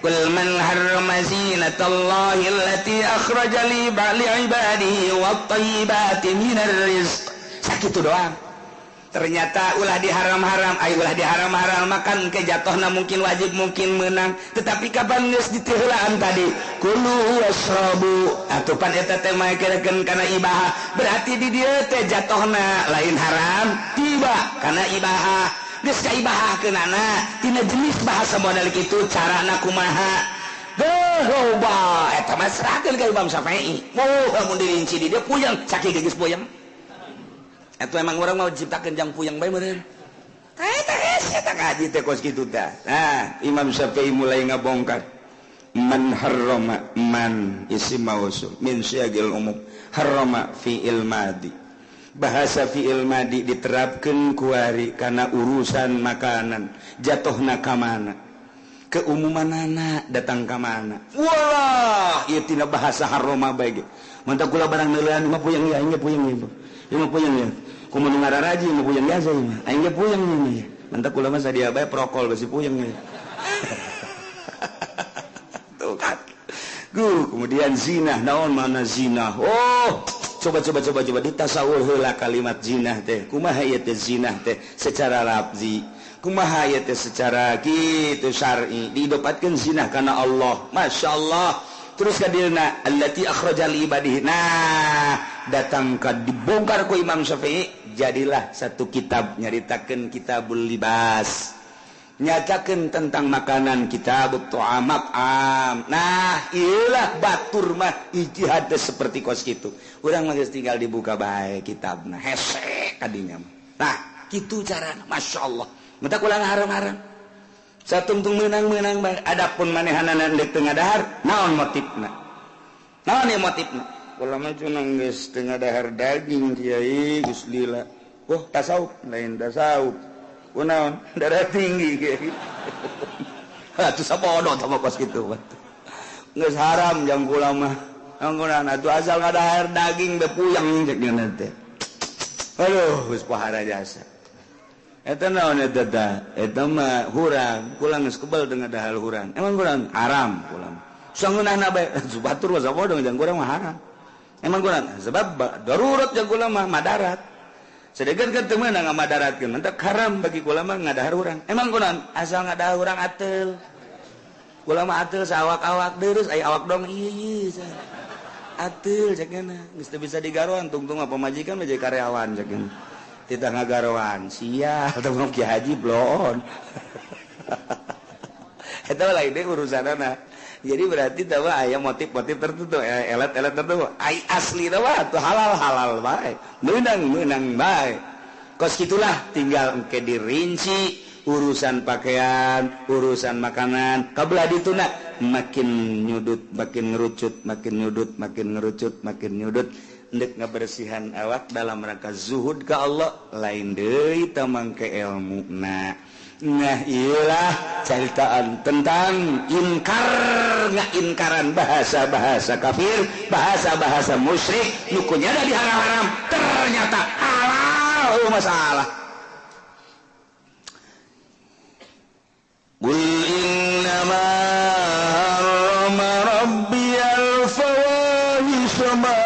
Qul man harrama zinatallahi allati akhraja li ibadihi wat-thayyibati minar rizq. Sakitu doang. Ternyata ulah diharam-haram, ay ulah diharam-haram makan ke jatuhna mungkin wajib mungkin menang, tetapi kapan geus ditiheulaan tadi kulu wasrabu atupan eta teh maekeun kana ibahah, berarti di dieu teh jatuhna lain haram tiba kana ibahah. Geus kaibahkeunana tina jenis bahasa model kitu carana kumaha. Duh loba eta mah serahkeun ka Imam Syafi'i. Moh lamun dirinci di dia puyeng sakieu geus puyeng. Eta emang urang mau diciptakeun jang puyeng bae meureun. Eta hese eta ngaji teh kos kitu tah. Nah, Imam Syafi'i mulai ngabongkar man harrama man isim mausul min syagil umum harrama fi'il madi. Bahasa fi'il madi diterapkan kuari karena urusan makanan jatuhna ka mana, keumumanana datang ka mana. Walah, ieu tina bahasa harrama bae ge. Mantap kula barang neuleuan mah puyeng ya, aing ge puyeng ieu. Ieu mah puyeng ya. Kumaha nu ngararaji mah puyeng biasa ieu mah. Aing ge puyeng ieu mah. Mantap kula mah sadia bae prokol besi puyeng ieu. Tuh kan. Guh, kemudian zina, naon mana zina? Oh, coba ditasawur heula kalimat zina teh. Kumaha ieu teh zina teh secara lafzi? Kumaha ieu teh secara kitu syar'i? Didopatkeun zina kana Allah. Masya Allah. Terus kadilna allati akhraja li ibadihi. Nah, datang ka dibongkar ku Imam Syafi'i, jadilah satu kitab nyaritakeun Kitabul Libas. Nyatakan tentang makanan kitab ta'am am. Nah, iyalah batur mah ijtihad seperti kos kitu. Urang mah geus tinggal dibuka bae kitabna. Hese kadinya mah. Nah, kitu carana. Masya Allah. Menta ulang haram-haram. Satungtung meunang-meunang bae. Adapun manehanana deuk teu ngadahar, naon motifna? Naon ieu motifna? Kula mah cenah geus teu ngadahar daging kiai geus lila. Oh, tasawuf lain tasawuf. Kunaon darah tinggi kiai. Atuh sabodo tah mah kos kitu. Geus haram jang kula mah. Anggunan atuh asal ngadahar daging be puyeng cek nya teh. Aduh, geus pohara jasa. Eta naon eta tah? Eta mah hurang, kula geus kebel teu ngadahar hurang. Emang kurang haram kula. Sangeunahna bae batur mah sabodo jang kurang mah haram. Emang kurang sebab darurat jang kula mah madarat. Sedangkan kan teu meunang ngamadaratkeun, mentak haram bagi kula mah ngadahar urang. Emang kunaon? Asal ngadahar urang ateul. Kula mah ateul saawak-awak deurus aya awak dong ieu ieu. Ateul cek nya geus teu bisa digaroan tungtung mah pamajikan mah jadi karyawan cek nya. Titah ngagaroan sia teu mah Ki Haji bloon. Eta mah lain deui urusanana. Jadi berarti tah aya motif-motif tertentu, elet-elet tertentu. Ai asli tah mah tuh halal-halal bae. Meunang-meunang bae. Kos kitulah tinggal engke dirinci urusan pakaian, urusan makanan. Kabelah dituna makin nyudut, makin ngerucut, makin nyudut, makin ngerucut, makin nyudut. Ndek ngabersihan awak dalam rangka zuhud ka Allah lain deui tah mangke elmuna. Nah iyalah ceritaan tentang inkar ngainkaran bahasa-bahasa kafir, bahasa-bahasa musyrik, nu kunyana diharam-haram ternyata halal masalah. Qul innama harrama rabbiyal fawahisha ma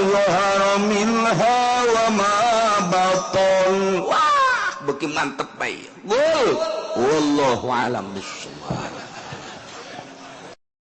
zahara minha wa ma batan. Wah, beuki mantep bae. Gol. Wallahu a'lam bissawab.